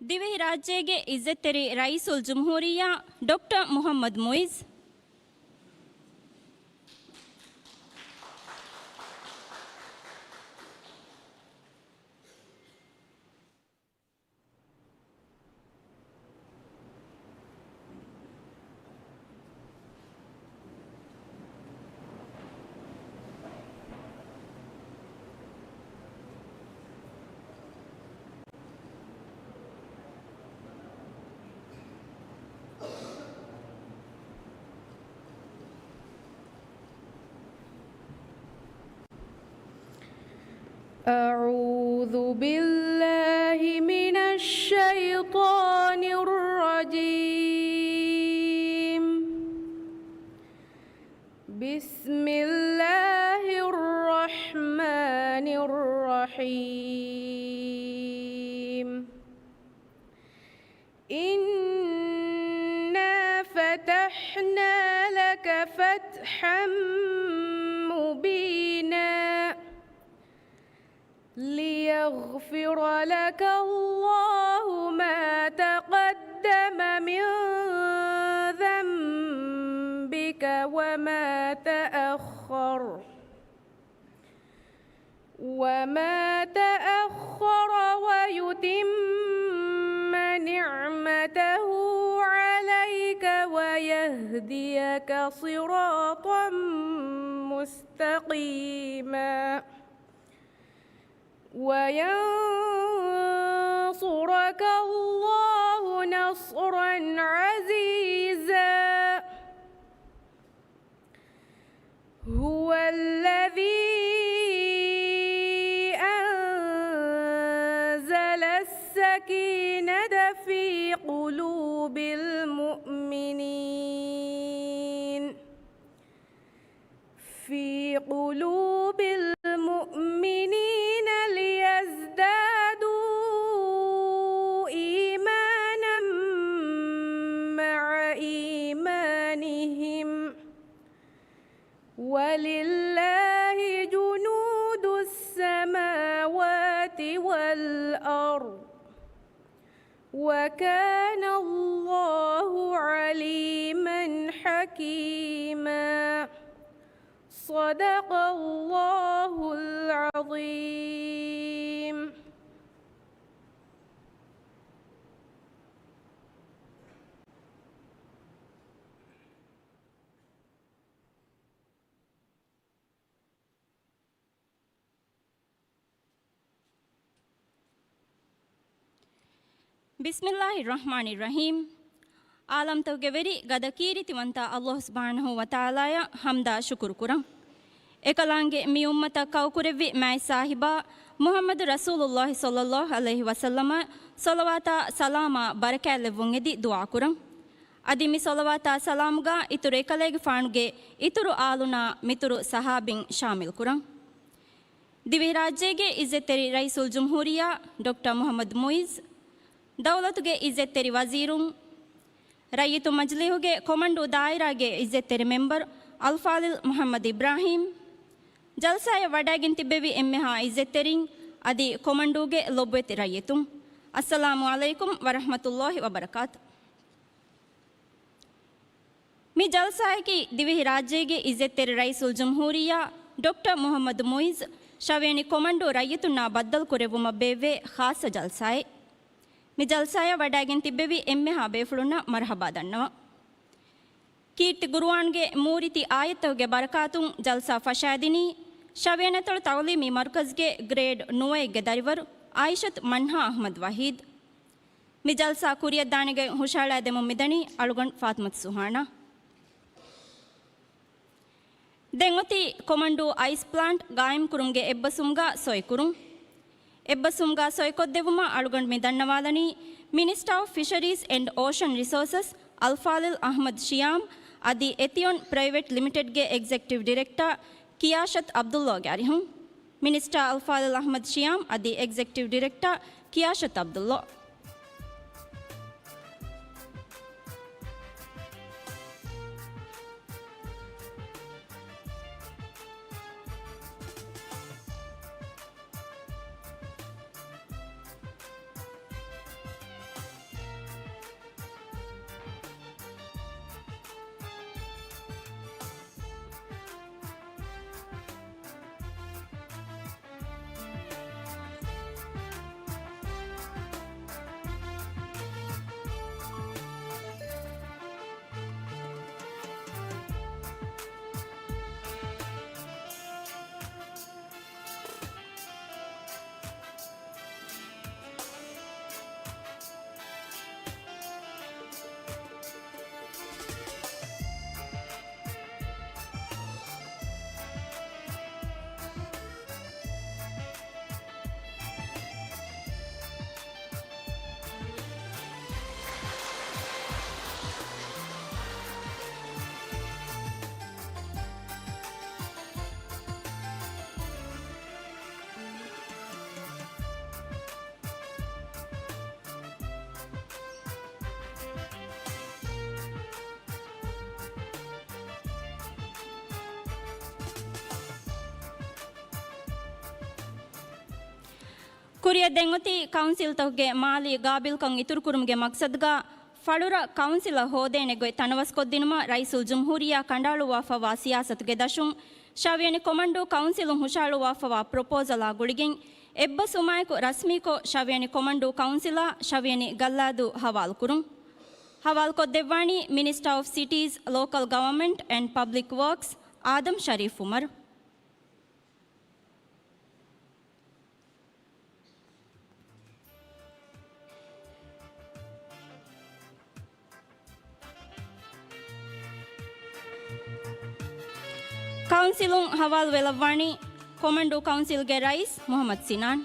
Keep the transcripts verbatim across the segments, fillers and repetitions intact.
ދިވެހިރާއްޖޭގެ އިއްޒަތްތެރި ރައީސުލްޖުމްހޫރިއްޔާ ޑޮކްޓަރ މުޙައްމަދު މުޢިއްޒު. أعوذ بالله من الشيطان الرجيم. بسم الله الرحمن الرحيم. إنا فتحنا لك فتحا مبينا ليغفر لك الله ما تقدم من ذنبك وما تأخر وما تأخر ويتم نعمته عليك ويهديك صراطا مستقيما وينصرك الله نصرا عزيزا. هو الذي أنزل السكينة في قلوب المؤمنين، في قلوب المؤمنين ليزدادوا إيمانا مع إيمانهم ولله جنود السماوات والأرض وكان الله عليما حكيما. صدق الله العظيم. ބިސްމިއްލާހި ރަޙްމާނި ރަޙީމް. ޢާލަމްތަކުގެ ވެރި ގަދަ ކީރިތިވަންތަ ﷲ ސުބްޙާނަހޫ ވަތަޢާލާޔަށް ޙަމްދާ ޝުކުރު ކުރަން. އެކަލާނގެ މި އުއްމަތަށް ކައުކުރެއްވި މާތް ސާހިބާ މުޙައްމަދު ރަސޫލުﷲ ޞައްލަﷲ ޢަލައިހި ވަސައްލަމަށް ޞަލަވާތާ ސަލާމާ ބަރަކާތްލެއްވުން އެދި ދުޢާ ކުރަން. އަދި މި ޞަލަވާތާ ސަލާމުގަ އިތުރު އެކަލޭގެފާނުގެ އިތުރު އާލުންނާ މިތުރު ޞަޙާބީން ޝާމިލް ކުރަން. ދިވެހިރާއްޖޭގެ އިއްޒަތްތެރި ރައީސުލްޖުމްހޫރިއްޔާ ޑޮކްޓަރ މުޙައްމަދު މުޢިއްޒު، ދައުލަތުގެ އިއްޒަތްތެރި ވަޒީރުން، ރައްޔިތު މަޖިލީހުގެ ކޮމަންޑޫ ދާއިރާގެ އިއްޒަތްތެރި މެމްބަރު އަލްފާޟިލް މުޙައްމަދު އިބްރާހީމް، ޖަލްސާއަށް ވަޑައިގެން ތިއްބެވި އެންމެހާ އިއްޒަތްތެރިން އަދި ކޮމަންޑޫގެ ލޮބުވެތި ރައްޔިތުން، އައްސަލާމު ޢަލައިކުމް ވަރަޙްމަތުﷲ ވަބަރަކާތު. މި ޖަލްސާއަކީ ދިވެހިރާއްޖޭގެ އިއްޒަތްތެރި ރައީސުލްޖުމްހޫރިއްޔާ ޑޮކްޓަރ މުޙައްމަދު މުޢިއްޒު ޝަވޭނި ކޮމަންޑޫ ރައްޔިތުންނާ ބައްދަލުކުރެއްވުމަށް ބޭއްވޭ ޚާއްޞަ ޖަލްސާއެއް. މި ޖަލްސާއަށް ވަޑައިގެން ތިއްބެވި އެންމެހާ ބޭފުޅުންނަށް މަރުޙަބާ ދަންނަވަން. ކީރިތި ޤުރުއާންގެ މޫރިތި އާޔަތްތަކުގެ ބަރަކާތުން ޖަލްސާ ފަށާދިނީ، ޝަވޭން އަތޮޅު ތަޢުލީމީ މަރުކަޒްގެ ގްރޭޑް ނުވައެއްގެ ދަރިވަރު އާއިޝަތު މަންހާ އަޙްމަދު ވަޙީދު. މި ޖަލްސާ ކުރިއަށްދާނެގޮތް ހުށަހަޅައިދެމުން މިދަނީ އަޅުގަނޑު ފާތުމަތު ސުހާނާ. ދެން އޮތީ ކޮމަންޑޫ އައިސް ޕްލާންޓް ގާއިމްކުރުމުގެ އެއްބަސްވުމުގަ ސޮއިކުރުން. އެއްބަސްވުމުގަ ސޮއިކޮށްދެއްވުމަށް އަޅުގަނޑު މި ދަންނަވާލަނީ، މިނިސްޓާ އޮފް ފިޝަރީޒް އެންޑް އޯޝަން ރިސޯސަސް އަލްފާޟިލް އަޙްމަދު ޝިޔާމް އަދި އެތިއޮން ޕްރައިވެޓް ލިމިޓެޑްގެ އެގްޒެކެޓިވް ޑިރެކްޓާ ކިޔާޝަތު ޢަބްދުﷲގެ އަރިހުން. މިނިސްޓާ އަލްފާޟިލް އަޙްމަދު ޝިޔާމް އަދި އެގްޒެކެޓިވް ޑިރެކްޓާ ކިޔާޝަތު ޢަބްދުﷲ. ކުރިއަށް ދެން އޮތީ ކައުންސިލްތަކުގެ މާލީ ގާބިލްކަން އިތުރުކުރުމުގެ މަގްސަދުގަ ފަޅުރަށް ކައުންސިލަށް ހޯދޭނެ ގޮތް ތަނަވަސްކޮށްދިނުމަށް ރައީސުލްޖުމްހޫރިއްޔާ ކަނޑައަޅުއްވާފައިވާ ސިޔާސަތުގެ ދަށުން ޝަވިޔަނި ކޮމަންޑޫ ކައުންސިލުން ހުށައަޅުއްވާފައިވާ ޕްރޮޕޯޒަލާ ގުޅިގެން އެއްބަސްވުމާއެކު ރަސްމީކޮށް ޝަވިޔަނި ކޮމަންޑޫ ކައުންސިލާ ޝަވިޔަނި ގައްލާދޫ ހަވާލުކުރުން. ހަވާލުކޮށްދެއްވާނީ މިނިސްޓާ އޮފް ސިޓީޒް، ލޯކަލް ގަވަރމަންޓް އެންޑް ޕަބްލިކް ވޯކްސް އާދަމް ޝަރީފް އުމަރު. ކައުންސިލުން ހަވާލުވެލައްވާނީ ކޮމަންޑޫ ކައުންސިލްގެ ރައީސް މުހައްމަދު ސިނާން.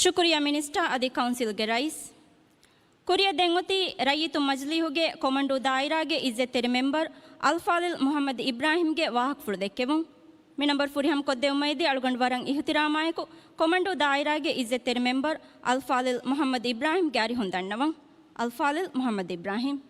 ޝުކުރިއްޔާ މިނިސްޓާ އަދި ކައުންސިލްގެ ރައީސް. ކުރިއަށް ދެން އޮތީ ރައްޔިތުން މަޖިލީހުގެ ކޮމަންޑޫ ދާއިރާގެ އިއްޒަތްތެރި މެމްބަރު އަލްފާޟިލް މުޙައްމަދު އިބްރާހިމްގެ ވާހަކަފުޅު ދެއްކެވުން. މި ނަންބަރު ފުރިހަމަ ކޮށްދެއްވުމަށް އެދި އަޅުގަނޑު ވަރަށް އިޙްތިރާމާއެކު ކޮމަންޑޫ ދާއިރާގެ އިއްޒަތްތެރި މެމްބަރު އަލްފާޟިލް މުޙައްމަދު އިބްރާހިމްގެ އަރިހުން ދަންނަވަން. އަލްފާޟިލް މުޙައްމަދު އިބްރާހިމް.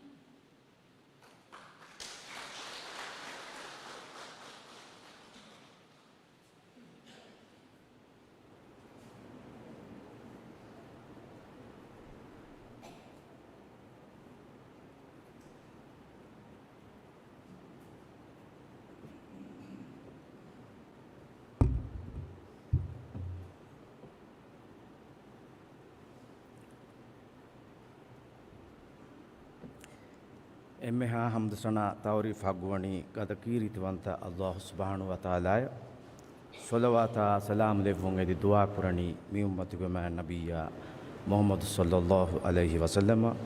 އެންމެހާ ޙަމްދު ސަނާ ތަޢުރީފް ޙައްޤުވަނީ ގަދަ ކީރިތިވަންތަ ﷲ ސުބްޙާނަހޫ ވަތަޢާލާއަށް. ޞަލަވާތާ ސަލާމް ލެއްވުން އެދި ދުޢާ ކުރަނީ މި އުއްމަތުގެ މާތް ނަބިއްޔާ މުޙައްމަދު ޞައްލައްލާހު ޢަލައިހި ވަސައްލަމަށް.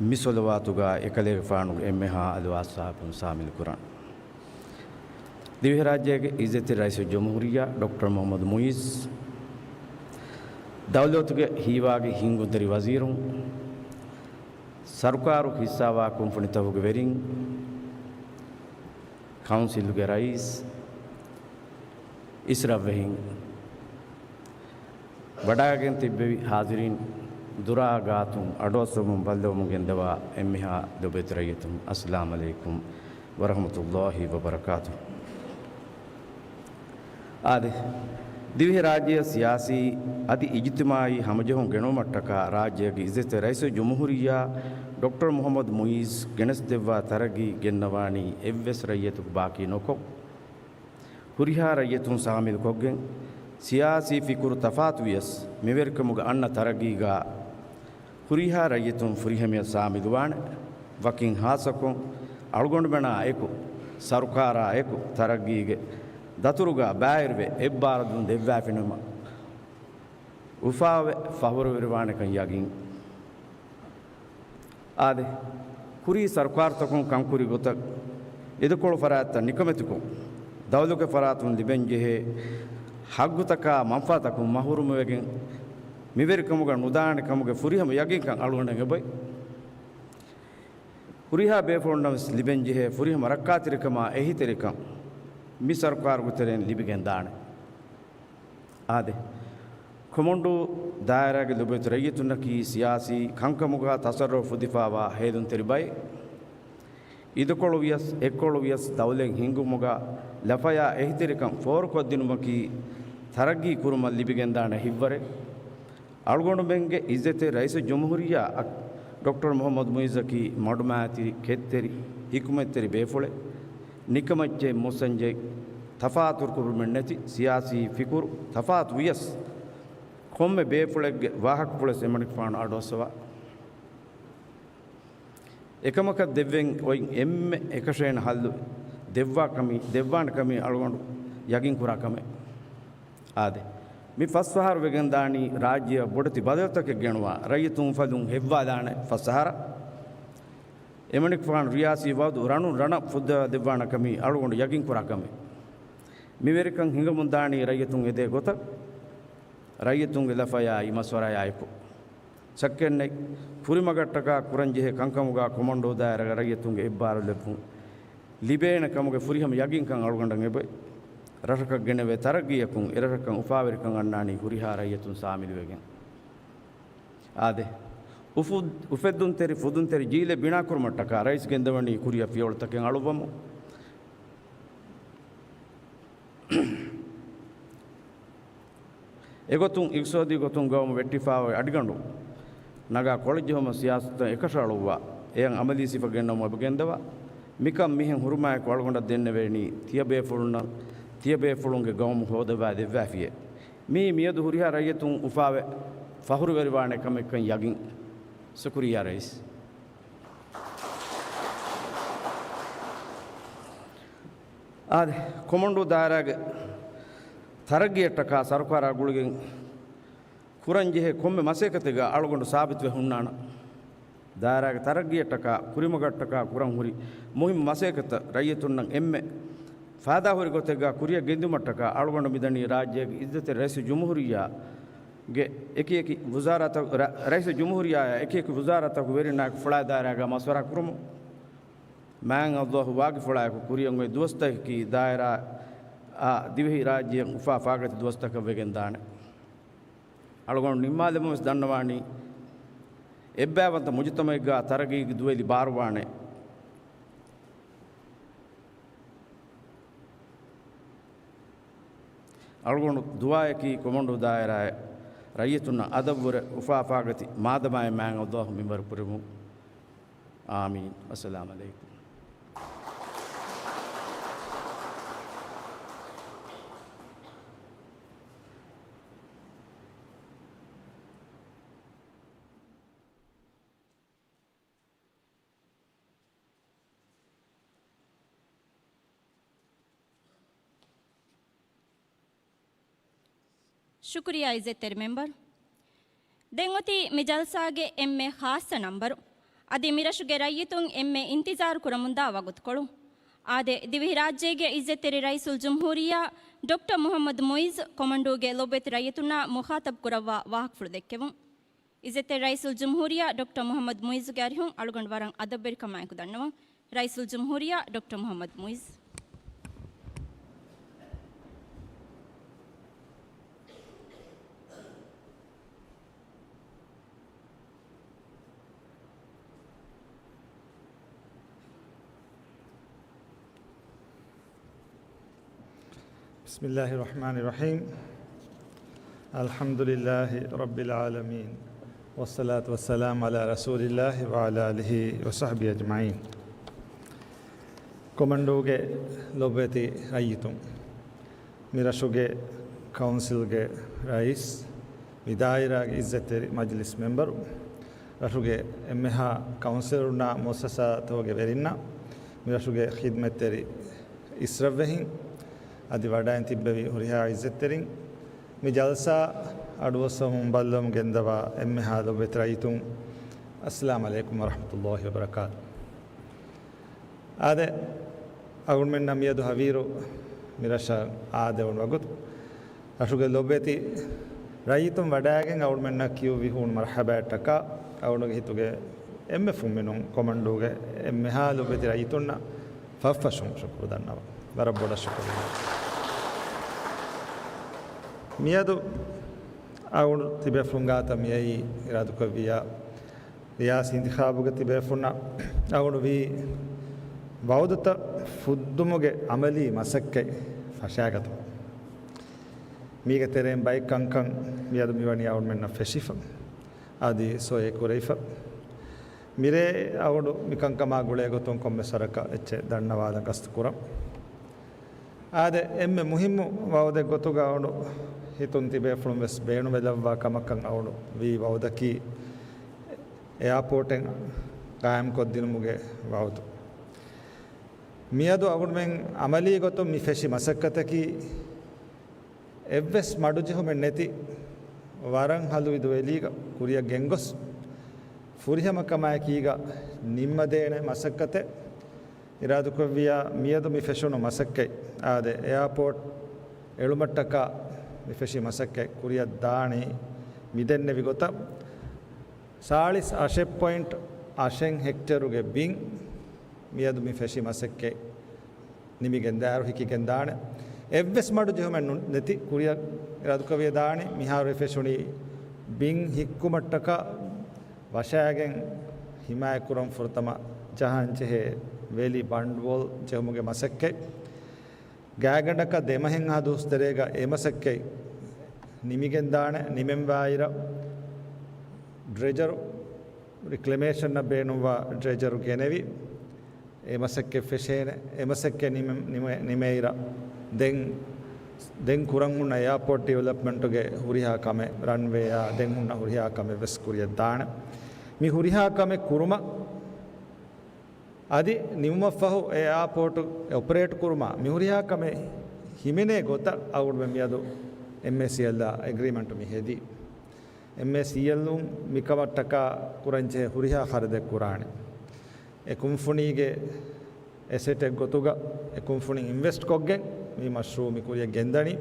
މި ޞަލަވާތުގަ އެކަލޭގެފާނުގެ އެންމެހާ އަލި އަޞްޙާބުން ޝާމިލު ކުރަން. ދިވެހިރާއްޖޭގެ އިއްޒަތްތެރި ރައީސުލްޖުމްހޫރިއްޔާ ޑޮކްޓަރ މުޙައްމަދު މުޢިއްޒު، ދައުލަތުގެ ހީވާގި ހިންގުންތެރި ވަޒީރުން، ސަރުކާރު ހިއްސާވާ ކުންފުނިތަކުގެ ވެރިން، ކައުންސިލުގެ ރައީސް، އިސްރަށްވެހިން، ވަޑައިގެން ތިއްބެވި ޙާޟިރީން، ދުރާ ގާތުން އަޑުއައްސަވަމުން ބައްލަވަމުން ގެންދަވާ އެންމެހާ ލޮބުވެތި ރައްޔިތުން، އައްސަލާމް ޢަލައިކުމް ވަރަޙްމަތުﷲި ވަބަރަކާތުހު. އާދެ، ދިވެހިރާއްޖެއަށް ސިޔާސީ އަދި އިޖުތިމާޢީ ހަމަޖެހުން ގެނުމަށްޓަކާ ރާއްޖޭގެ އިއްޒަތްތެރި ރައީސުލްޖުމްހޫރިއްޔާ ޑޮކްޓަރ މުޙައްމަދު މުޢިއްޒު ގެނެސްދެއްވާ ތަރައްގީ ގެންނަވާނީ އެއްވެސް ރައްޔިތަކު ބާކީ ނުކޮށް، ހުރިހާ ރައްޔިތުން ޝާމިލުކޮށްގެން، ސިޔާސީ ފިކުރު ތަފާތުވިޔަސް، މިވެރިކަމުގަ އަންނަ ތަރައްގީގަ ހުރިހާ ރައްޔިތުން ފުރިހަމަޔަށް ޝާމިލުވާނެ. ވަކިން ޚާއްޞަކޮށް، އަޅުގަނޑުމެނާ އެކު، ސަރުކާރާ އެކު ތަރައްގީގެ ދަތުރުގަ ބައިވެރިވެ އެއްބާރުލުން ދެއްވާފިނަމަ، އުފާވެ ފަޚުރުވެރިވާނެކަން ޔަގީން. އާދެ، ކުރީ ސަރުކާރުތަކުން ކަންކުރި ގޮތަށް އިދިކޮޅު ފަރާތްތައް ނިކަމެތިކޮށް، ދައުލުގެ ފަރާތުން ލިބެންޖެހޭ ޙައްޤުތަކާ މަންފާތަކުން މަޙްރޫމުވެގެން، މިވެރިކަމުގަ ނުދާނެ ކަމުގެ ފުރިހަމަ ޔަގީންކަން އަޅުގަނޑަށް އެބައޮތް. ހުރިހާ ބޭފުޅުންނަށް ވެސް ލިބެންޖެހޭ ފުރިހަމަ ރައްކާތެރިކަމާ އެހީތެރިކަން މި ސަރުކާރުގެ ތެރެއިން ލިބިގެންދާނެ. އާދެ، ކޮމަންޑޫ ދާއިރާގެ ލޮބުވެތި ރައްޔިތުންނަކީ ސިޔާސީ ކަންކަމުގަ ތަޞައްރަފު ފުދިފައިވާ ހޭލުންތެރި ބައެއް. އިދިކޮޅު ވިޔަސް، އެއްކޮޅު ވިޔަސް ދައުލަތް ހިންގުމުގަ ލަފަޔާ އެހީތެރިކަން ފޯރުކޮށްދިނުމަކީ ތަރައްގީ ކުރުމަށް ލިބިގެންދާނެ ހިތްވަރެއް. އަޅުގަނޑުމެންގެ އިއްޒަތްތެރި ރައީސުލްޖުމްހޫރިއްޔާ އަށް ޑޮކްޓަރ މުޙައްމަދު މުޢިއްޒަކީ މަޑުމައިތިރި، ކެތްތެރި، ޙިކުމަތްތެރި ބޭފުޅެއް، ނިކަމެއްޗެއް، މުއްސަންޖެއް، ތަފާތުކުރުމެއް ނެތި ސިޔާސީ ފިކުރު ތަފާތު ވިޔަސް، ކޮންމެ ބޭފުޅެއްގެ ވާހަކަފުޅެއް އެމަނިކުފާނު އަޑުއައްސަވާ. އެކަމަކަށް ދެއްވެން އޮތް އެންމެ އެކަށޭނަ ހައްލު ދެއްވާ ކަމީ، ދެއްވާނެ ކަމީ އަޅުގަނޑު ޔަގީންކުރާ ކަމެއް. އާދެ، މި ފަސްފަހަރު ވެގެންދާނީ ރާއްޖެއަށް ބޮޑެތި ބަދަލުތަކެއް ގެނުވާ، ރައްޔިތުން އުފަލުން ހެއްވާލާނެ ފަސްފަހަރަށް. އެމަނިކުފާނު ރިޔާސީ ވައުދު ރަނުން ރަނަށް ފުއްދަވާ ދެއްވާނެ ކަމީ އަޅުގަނޑު ޔަގީން ކުރާ ކަމެއް. މި ވެރިކަން ހިނގަމުން ދާނީ ރައްޔިތުން އެދޭ ގޮތަށް، ރައްޔިތުންގެ ލަފަޔާއި މަޝްވަރާޔާއެކު. ޝައްކެއްނެތް، ކުރިމަގަށްޓަކާ ކުރަންޖެހޭ ކަންކަމުގާ ކޮމަންޑޫ ދާއިރާގެ ރައްޔިތުންގެ އެއްބާރުލެއްވުން ލިބޭނެ ކަމުގެ ފުރިހަމަ ޔަގީންކަން އަޅުގަނޑަށް އެބައޮތް. ރަށަކަށް ގެނެވޭ ތަރައްގީއަކުން އެރަށަކަށް އުފާވެރިކަން އަންނާނީ ހުރިހާ ރައްޔިތުން ސާމިލުވެގެން. އާދެ، އުފު-، އުފެއްދުންތެރި ފުދުންތެރި ޖީލެއް ބިނާކުރުމަށްޓަކާ ރައީސް ގެންދަވަނީ ކުރިއަށް ފިޔަވަޅުތަކެއް އަޅުއްވަމުން. އެގޮތުން އިގްތިސޯދީ ގޮތުން ގައުމު ވެއްޓިފާ އޮތް އަޑިގަނޑު ނަގާ ކޮޅަށްޖެހުމަށް ސިޔާސަތުތައް އެކަށައަޅުއްވާ، އެޔަށް އަމަލީ ސިފަ ގެންނަމުން އެބަ ގެންދަވާ. މިކަން މިހެން ހުރުމާއެކު އަޅުގަނޑަށް ދެންނެވޭނީ ތިޔަބޭފުޅުންނަށް ތިޔަބޭފުޅުންގެ ގައުމު ހޯދަވާ ދެއްވާފިޔޭ. މިއީ މިއަދު ހުރިހާ ރައްޔިތުން އުފާވެ ފަހުރުވެރިވާނެ ކަމެއްކަން ޔަގީން. ޝުކުރިއްޔާ ރައީސް. އާދެ، ކޮމަންޑޫ ދާއިރާގެ ތަރައްގީއަށްޓަކާ ސަރުކާރާ ގުޅިގެން ކުރަންޖެހޭ ކޮންމެ މަސައްކަތެއްގަ އަޅުގަނޑު ސާބިތުވެ ހުންނާނަން. ދާއިރާގެ ތަރައްގީއަށްޓަކާ ކުރިމަގަށްޓަކާ ކުރަން ހުރި މުހިންމު މަސައްކަތަށް ރައްޔިތުންނަށް އެންމެ ފާއިދާހުރި ގޮތެއްގަ ކުރިއަށް ގެންދިއުމަށްޓަކާ އަޅުގަނޑު މިދަނީ ރާއްޖޭގެ އިއްޒަތްތެރި ރައީސުލްޖުމްހޫރިއްޔާގެ އެކިއެކި ވުޒާރާތައް، ރަ-، ރައީސުލްޖުމްހޫރިއްޔާއާ އެކިއެކި ވުޒާރާތަކުގެ ވެރިންނާއެކު ފުޅާ ދާއިރާގަ މަޝްވަރާ ކުރުމުން. މާތް ﷲ ވާގިފުޅާއެކު ކުރިއަށް އޮތް ދުވަސްތަކަކީ ދާއިރާއާ ދިވެހި ރާއްޖެއަށް އުފާ ފާގަތި ދުވަސްތަކަށް ވެގެންދާނެ. އަޅުގަނޑު ނިންމާލެއްވުން ވެސް ދަންނަވާނީ، އެއްބައިވަންތަ މުޖުތަމައެއްގަ ތަރައްގީގެ ދުވެލި ބާރުވާނެ. އަޅުގަނޑު ދުޢާއަކީ ކޮމަންޑޫ ދާއިރާއަށް ރައްޔިތުންނަށް އަދަށްވުރެ އުފާ ފާގަތި މާދަމާއެއް މާތް ﷲ މިންވަރު ކުރެއްވުން. އާމީން. އައްސަލާމް ޢަލައިކުމް. ޝުކުރިއްޔާ އިއްޒަތްތެރި މެމްބަރު. ދެން އޮތީ މި ޖަލްސާގެ އެންމެ ޚާއްޞަ ނަންބަރު. އަދި މިރަށުގެ ރައްޔިތުން އެންމެ އިންތިޒާރު ކުރަމުންދާ ވަގުތުކޮޅު. އާދެ، ދިވެހިރާއްޖޭގެ އިއްޒަތްތެރި ރައީސުލްޖުމްހޫރިއްޔާ ޑޮކްޓަރ މުޙައްމަދު މުޢިއްޒު ކޮމަންޑޫގެ ލޮބުވެތި ރައްޔިތުންނާ މުޚާޠަބު ކުރައްވާ ވާހަކަފުޅު ދެއްކެވުން. އިއްޒަތްތެރި ރައީސުލްޖުމްހޫރިއްޔާ ޑޮކްޓަރ މުޙައްމަދު މުޢިއްޒުގެ އަރިހުން އަޅުގަނޑު ވަރަށް އަދަބުވެރިކަމާއެކު ދަންނަވަން. ރައީސުލްޖުމްހޫރިއްޔާ ޑޮކްޓަރ މުޙައްމަދު މުޢިއްޒު. بسم الله الرحمن الرحيم. الحمد لله رب العالمين. والصلاة والسلام على رسول الله وعلى آله وصحبه أجمعين. ކޮމަންޑޫގެ ލޮބުވެތި ރައްޔިތުން، މި ރަށުގެ ކައުންސިލްގެ ރައީސް، މި ދާއިރާގެ އިއްޒަތްތެރި މަޖިލިސް މެމްބަރު، ރަށުގެ އެންމެހާ ކައުންސިލަރުންނާ މުއައްސަސާތަކުގެ ވެރިންނާ، މި ރަށުގެ ޚިދްމަތްތެރި އިސްރަށްވެހިން، އަދި ވަޑައިން ތިއްބެވި ހުރިހާ އިއްޒަތްތެރިން، މި ޖަލްސާ އަޑުއައްސަވަމުން ބައްލަވަމުން ގެންދަވާ އެންމެހާ ލޮބުވެތި ރައްޔިތުން، އައްސަލާމް ޢަލައިކުމް ވަރަޙްމަތުﷲި ވަބަރަކާތު. އާދެ، އަޅުގަނޑުމެންނަށް މިއަދު ހަވީރު މި ރަށަށް އާދެވުނު ވަގުތު، ރަށުގެ ލޮބުވެތި ރައްޔިތުން ވަޑައިގެން އަޅުގަނޑުމެންނަށް ކިޔުއްވި ހޫނު މަރްޙަބާއަށްޓަކާ، އަޅުގަނޑުގެ ހިތުގެ އެންމެ ފުންމިނުން ކޮމަންޑޫގެ އެންމެހާ ލޮބުވެތި ރައްޔިތުންނަށް ފަށްފަށުން ޝުކުރު ދަންނަވަން. ވަރަށް ބޮޑަށް ޝުކުރިއްޔާ. މިއަދު އަޅުގަނޑު ތިބޭފުޅުން ގާތަށް މިއައީ އިރާދަކުރެއްވިއްޔާ، ރިޔާސީ އިންތިޚާބުގަ ތިބޭފުޅުންނަށް އަޅުގަނޑު ވީ ވައުދުތައް ފުއްދުމުގެ ޢަމަލީ މަސައްކަތް ފަށާގަތުމަށް. މީގެ ތެރެއިން ބައެއް ކަންކަން މިއަދު މިވަނީ އަޅުގަނޑުމެންނަށް ފެށިފަ، އަދި ސޮއެ ކުރެވިފަ. މިރޭ އަޅުގަނޑު މިކަންކަމާ ގުޅޭ ގޮތުން ކޮންމެސް ވަރަކަށް އެއްޗެއް ދަންނަވާލަން ގަސްތު ކުރަން. އާދެ، އެންމެ މުހިއްމު ވައުދެއް ގޮތުގަ އަޅުގަނޑު ހިތުން ތިބޭފުޅުން ވެސް ބޭނުންވެލައްވާ ކަމަކަށް އަޅުގަނޑު ވީ ވައުދަކީ އެއާޕޯޓެއް ޤާއިމްކޮށްދިނުމުގެ ވައުދު. މިއަދު އަޅުގަނޑުމެން ޢަމަލީ ގޮތުން މި ފެށި މަސައްކަތަކީ އެއްވެސް މަޑުޖެހުމެއް ނެތި ވަރަށް ހަލުވި ދުވެލީގަ ކުރިއަށް ގެންގޮސް، ފުރިހަމަކަމާއެކީގަ ނިންމަދޭނެ މަސައްކަތެއް އިރާދުކޮށްވިޔާ، މިއަދު މި ފެށުނު މަސައްކަތް، އާދެ، އެއާޕޯޓް އެޅުމަށްޓަކާ މި ފެށި މަސައްކަތް ކުރިއަށް ދާނީ މިދެންނެވި ގޮތަށް، ސާޅީސް އަށެއް ޕޮއިންޓް އަށެއް ހެކްޓޭރުގެ ބިން މިއަދު މި ފެށި މަސައްކަތް ނިމިގެން ދާއިރު ހިކިގެން ދާނެ. އެއްވެސް މަޑު ޖެހުމެއް ނު-، ނެތި ކުރިއަށް އިރާދުކުރެވި ދާނީ. މިހާރު އެ ފެށުނީ ބިން ހިއްކުމަށްޓަކާ ވަށާގެން ހިމާޔަތްކުރަން ފުރަތަމަ ޖަހަންޖެހޭ ވެލި ބަނޑުވޯލް ޖެހުމުގެ މަސައްކަތް. ގާތްގަނޑަކަށް ދެމަހެއްހާ ދުވަސް ތެރޭގަ އެ މަސައްކަތް ނިމިގެންދާނެ. ނިމެންވާއިރަށް ޑްރެޖަރު، ރިކްލެމޭޝަނަށް ބޭނުންވާ ޑްރެޖަރު ގެނެވި، އެ މަސައްކަތް ފެށޭނެ. އެ މަސައްކަތް ނިމެ-، ނިމެ-، ނިމޭއިރަށް ދެން، ދެން ކުރަން ހުންނަ އެއާޕޯޓް ޑިވެލޮޕްމަންޓުގެ ހުރިހާ ކަމެއް، ރަންވޭއާ ދެން ހުންނަ ހުރިހާ ކަމެއް ވެސް ކުރިއަށް ދާނެ. މި ހުރިހާ ކަމެއް ކުރުމަށް އަދި ނިމުމަށްފަހު އެ އެއާޕޯޓު އޮޕަރޭޓް ކުރުމަށް މި ހުރިހާ ކަމެއް ހިމެނޭ ގޮތަށް އަޅުގަނޑުމެން މިއަދު އެމްއޭސީއެލްއާ އެގްރީމަންޓު މި ހެދީ. އެމްއޭސީއެލްއުން މިކަމަށްޓަކާ ކުރަންޖެހޭ ހުރިހާ ޚަރަދެއް ކުރާނެ. އެ ކުންފުނީގެ އެސެޓެއް ގޮތުގަ އެ ކުންފުނި އިންވެސްޓް ކޮށްގެން މި މަޝްރޫއު މި ކުރިއަށް ގެންދަނީ.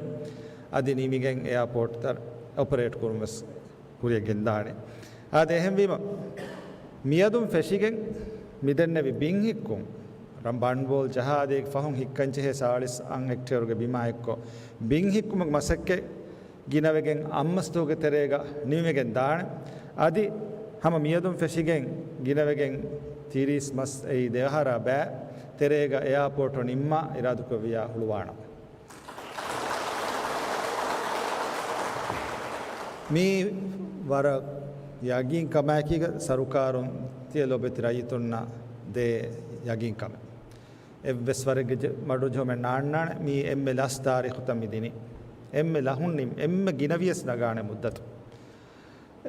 އަދި ނިމިގެން އެއާޕޯޓްތައް އޮޕަރޭޓް ކުރުން ވެސް ކުރިއަށް ގެންދާނެ. އާދެ، އެހެންވީމަ، މިއަދުން ފެށިގެން މިދެންނެވި ބިން ހިއްކުން، ރަން ބަންޑްވޯލް ޖަހާދޭ ފަހުން ހިއްކަންޖެހޭ ސާޅީސް އަށް ހެކްޓޭރުގެ ބިމާ އެއްކޮށް، ބިން ހިއްކުމުގެ މަސައްކަތް ގިނަވެގެން އަށްމަސްދުވަހުގެ ތެރޭގަ ނިމިގެން ދާނެ. އަދި ހަމަ މިއަދުން ފެށިގެން ގިނަވެގެން ތިރީސް މަސް އެއީ ދެއަހަރާ ބައި ތެރޭގަ އެއާޕޯޓު ނިންމާ އިރާދުކުރެއްވިޔާ ހުޅުވާނަން. މީ ވަރަށް ޔަގީން ކަމާއެކީގަ ސަރުކާރުން ތިޔަ ލޯބިވެތި ރައްޔިތުންނަށް ދޭ ޔަގީން ކަމެއް. އެއްވެސް ވަރެއްގެ ޖެ-، މަޑުޖެހުމެއް ނާންނާނެ. މީ އެންމެ ލަސް ތާރީޚުތައް މި ދިނީ. އެންމެ ލަހުން ނި-، އެންމެ ގިނަވިޔަސް ނަގާނެ މުއްދަތު.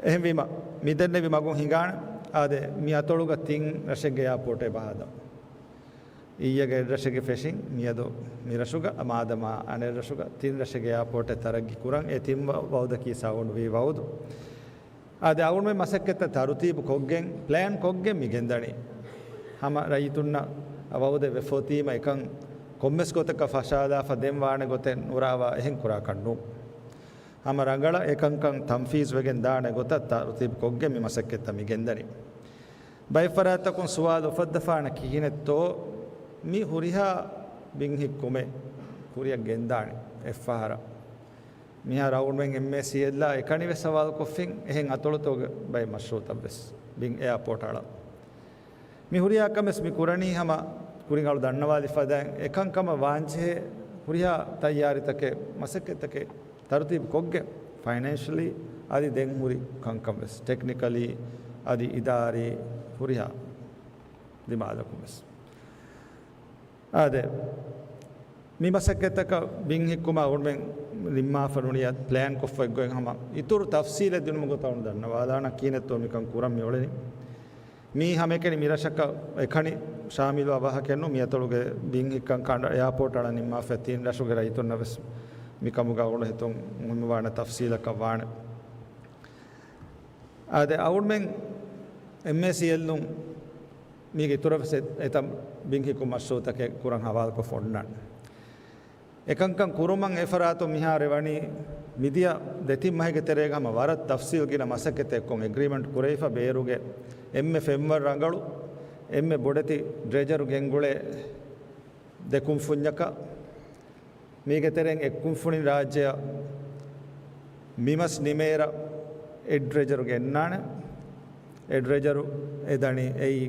އެހެންވީމަ، މި ދެންނެވި މަގުން ހިނގާނެ. އާދެ، މި އަތޮޅުގަ ތިން ރަށެއްގެ އެއާޕޯޓެއް ބަހާލަން. އިއްޔެގެ އެއްރަށެއްގެ ފެށިން މިއަދު މިރަށުގަ، މާދަމާ އަނެއްރަށުގަ ތިން ރަށެއްގެ އެއާޕޯޓެއް ތަރައްގީ ކުރަން. އެ ތިން ވަ-، ވައުދަކީ ސައުންޑް ވީ ވައުދު. އާދެ، އަޅުގަނޑުމެން މަސައްކަތްތައް ތަރުތީބު ކޮށްގެން، ޕްލޭން ކޮށްގެން މި ގެންދަނީ. ހަމަ ރައްޔިތުންނަށް ވައުދެއް ވެފަ އޮތީމަ އެކަން ކޮންމެސް ގޮތަކަށް ފަށާލާފަ ދެން ވާނެ ގޮތެއް ނުރާވާ އެހެން ކުރާކަށް ނޫން. ހަމަ ރަނގަޅަށް އެކަންކަން ތަންފީޒް ވެގެން ދާނެ ގޮތަށް ތަރުތީބު ކޮށްގެން މި މަސައްކަތްތައް މި ގެންދަނީ. ބައެއް ފަރާތްތަކުން ސުވާލު އުފައްދަފާނެ ކިހިނެއްތޯ މި ހުރިހާ ބިން ހިއްކުމެއް ކުރިއަށް ގެންދާނެ އެއްފަހަރަށް. މިހާރު އަޅުގަނޑުމެން އެމްއޭސީއެލްއާ އެކަނި ވެސް ސަވާލު ކޮށްފިން އެހެން އަތޮޅުތަކުގެ ބައެއް މަޝްރޫއުތައް ވެސް ބިން އެއާޕޯޓް އަޅަން. މި ހުރިހާ ކަމެއް ވެސް މި ކުރަނީ ހަމަ ކުރިން އަޅު ދަންނަވާލި ފަދައިން އެކަންކަމަށް ވާންޖެހޭ ހުރިހާ ތައްޔާރީތަކެއް މަސައްކަތްތަކެއް ތަރުތީބު ކޮށްގެން ފައިނޭންޝަލީ އަދި ދެން ހުރި ކަންކަން ވެސް ޓެކްނިކަލީ އަދި އިދާރީ ހުރިހާ ދިމާލަކުން ވެސް. އާދެ، މި މަސައްކަތްތަކަށް ބިން ހިއްކުމަށް އަޅުގަނޑުމެން ނިންމާފަ ނޫނީ ޕްލޭން ކޮށްފަ އެއްގޮތް ހަމަ އިތުރު ތަފްސީލެއް ދިނުމުގެ ގޮތަށް އަޅުގަނޑު ދަންނަވާލާނަން ކިހިނެއްތޯ މިކަން ކުރަން މި އުޅެނީ. މީ ހަމައެކަނި މިރަށަކަށް އެކަނި ޝާމިލުވާ ވާހަކައެއް ނޫން. މި އަތޮޅުގެ ބިން ހިއްކަން ކަނޑަ އެއާޕޯޓް އަޅަން ނިންމާފަ ތިން ރަށުގެ ރައްޔިތުންނަށް ވެސް މިކަމުގަ އަޅުގަނޑު ހިތުން މުހިއްމުވާނެ ތަފްސީލަކަށް ވާނެ. އާދެ، އަޅުގަނޑުމެން އެމްއޭސީއެލްއުން މީގެ އިތުރަށް ވެސް އެ-، އެތައް ބިން ހިއްކުން މަޝްރޫއުތަކެއް ކުރަން ހަވާލުކޮށްފަ އޮންނާނެ. އެކަންކަން ކުރުމަށް އެފަރާތުން މިހާރު ވަނީ މިދިޔަ ދެތިން މަހެއްގެ ތެރޭގަ ހަމަ ވަރަށް ތަފްސީލް ގިނަ މަސައްކަތެއް ކޮށް އެގްރީމަންޓް ކުރެވިފަ ބޭރުގެ އެންމެ ފެންވަރު ރަނގަޅު، އެންމެ ބޮޑެތި ޑްރެޖަރު ގެންގުޅޭ ދެ ކުންފުންޏަކަށް މީގެ ތެރެއިން އެއް ކުންފުނިން ރާއްޖެއަށް މިމަސް ނިމޭއިރަށް އެއް ޑްރެޖަރު ގެންނާނެ. އެއް ޑްރެޖަރު އެ ދަނީ އެއީ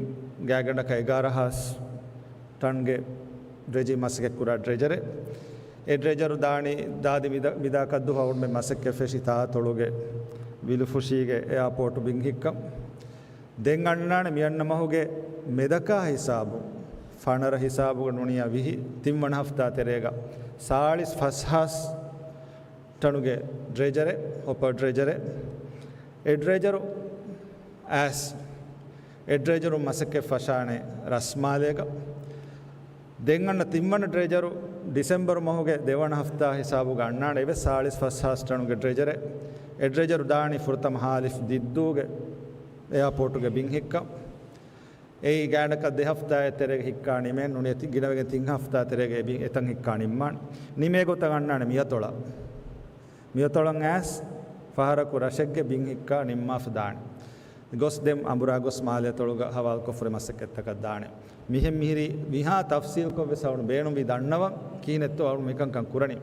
ގާތްގަނޑަކަށް އެގާރަ ހާސް ޓަންގެ ޑްރެޖިން މަސައްކަތް ކުރާ ޑްރެޖަރެއް. އެ ޑްރެޖަރު ދާނީ ދާދި މިދަ-، މިދާ ކައްދު ހައުރުމެ މަސައްކަތް ފެށި ތާއަތޮޅުގެ ވިލުފުށީގެ އެއާޕޯޓު ބިން ހިއްކަން. ދެން އަންނާނެ މިއަންނަ މަހުގެ މެދަކާ ހިސާބު، ފަނަރަ ހިސާބުގަ ނޫނިޔާ ވިހި ތިންވަނަ ހަފްތާ ތެރޭގަ ސާޅީސް ފަސް ހާސް ޓަނުގެ ޑްރެޖަރެއް، ހޮޕަރ ޑްރެޖަރެއް. އެ ޑްރެޖަރު އައިސް، އެ ޑްރެޖަރު މަސައްކަތް ފަށާނެ ރަސްމާލޭގަ. ދެން އަންނަ ތިންވަނަ ޑްރެޖަރު ޑިސެމްބަރު މަހުގެ ދެވަނަ ހަފްތާ ހިސާބުގަ އަންނާނެ އެވެސް ސާޅީސް ފަސް ހާސް ޓަނުގެ ޑްރެޖަރެއް. އެ ޑްރެޖަރު ދާނީ ފުރަތަމަ ހާލިފް ދިއްދޫގެ އެއާޕޯޓުގެ ބިން ހިއްކަން. އެއީ ގާތްގަނޑަކަށް ދެ ހަފްތާއެއް ތެރޭގަ ހިއްކާ ނިމޭން ނޫނީ ތި-، ގިނަވެގެން ތިން ހަފްތާ ތެރޭގަ އެ ބިން އެތަން ހިއްކާ ނިންމާނެ. ނިމޭ ގޮތަށް އަންނާނެ މިއަތޮޅަށް. މިއަތޮޅަށް އައިސް ފަހަރަކު ރަށެއްގެ ބިން ހިއްކާ ނިންމާފަ ދާނެ. ގޮސް ދެން އަނބުރާ ގޮސް މާލެއަތޮޅުގަ ހަވާލުކޮށްފަ ހުރި މަސައްކަތްތަކަށް ދާނެ. މިހެން މިހިރީ މިހާ ތަފްސީލްކޮށް ވެސް އަޅުގަނޑު ބޭނުންވީ ދަންނަވަން ކިހިނެއްތޯ އަޅުގަނޑު މިކަންކަން ކުރަނީ.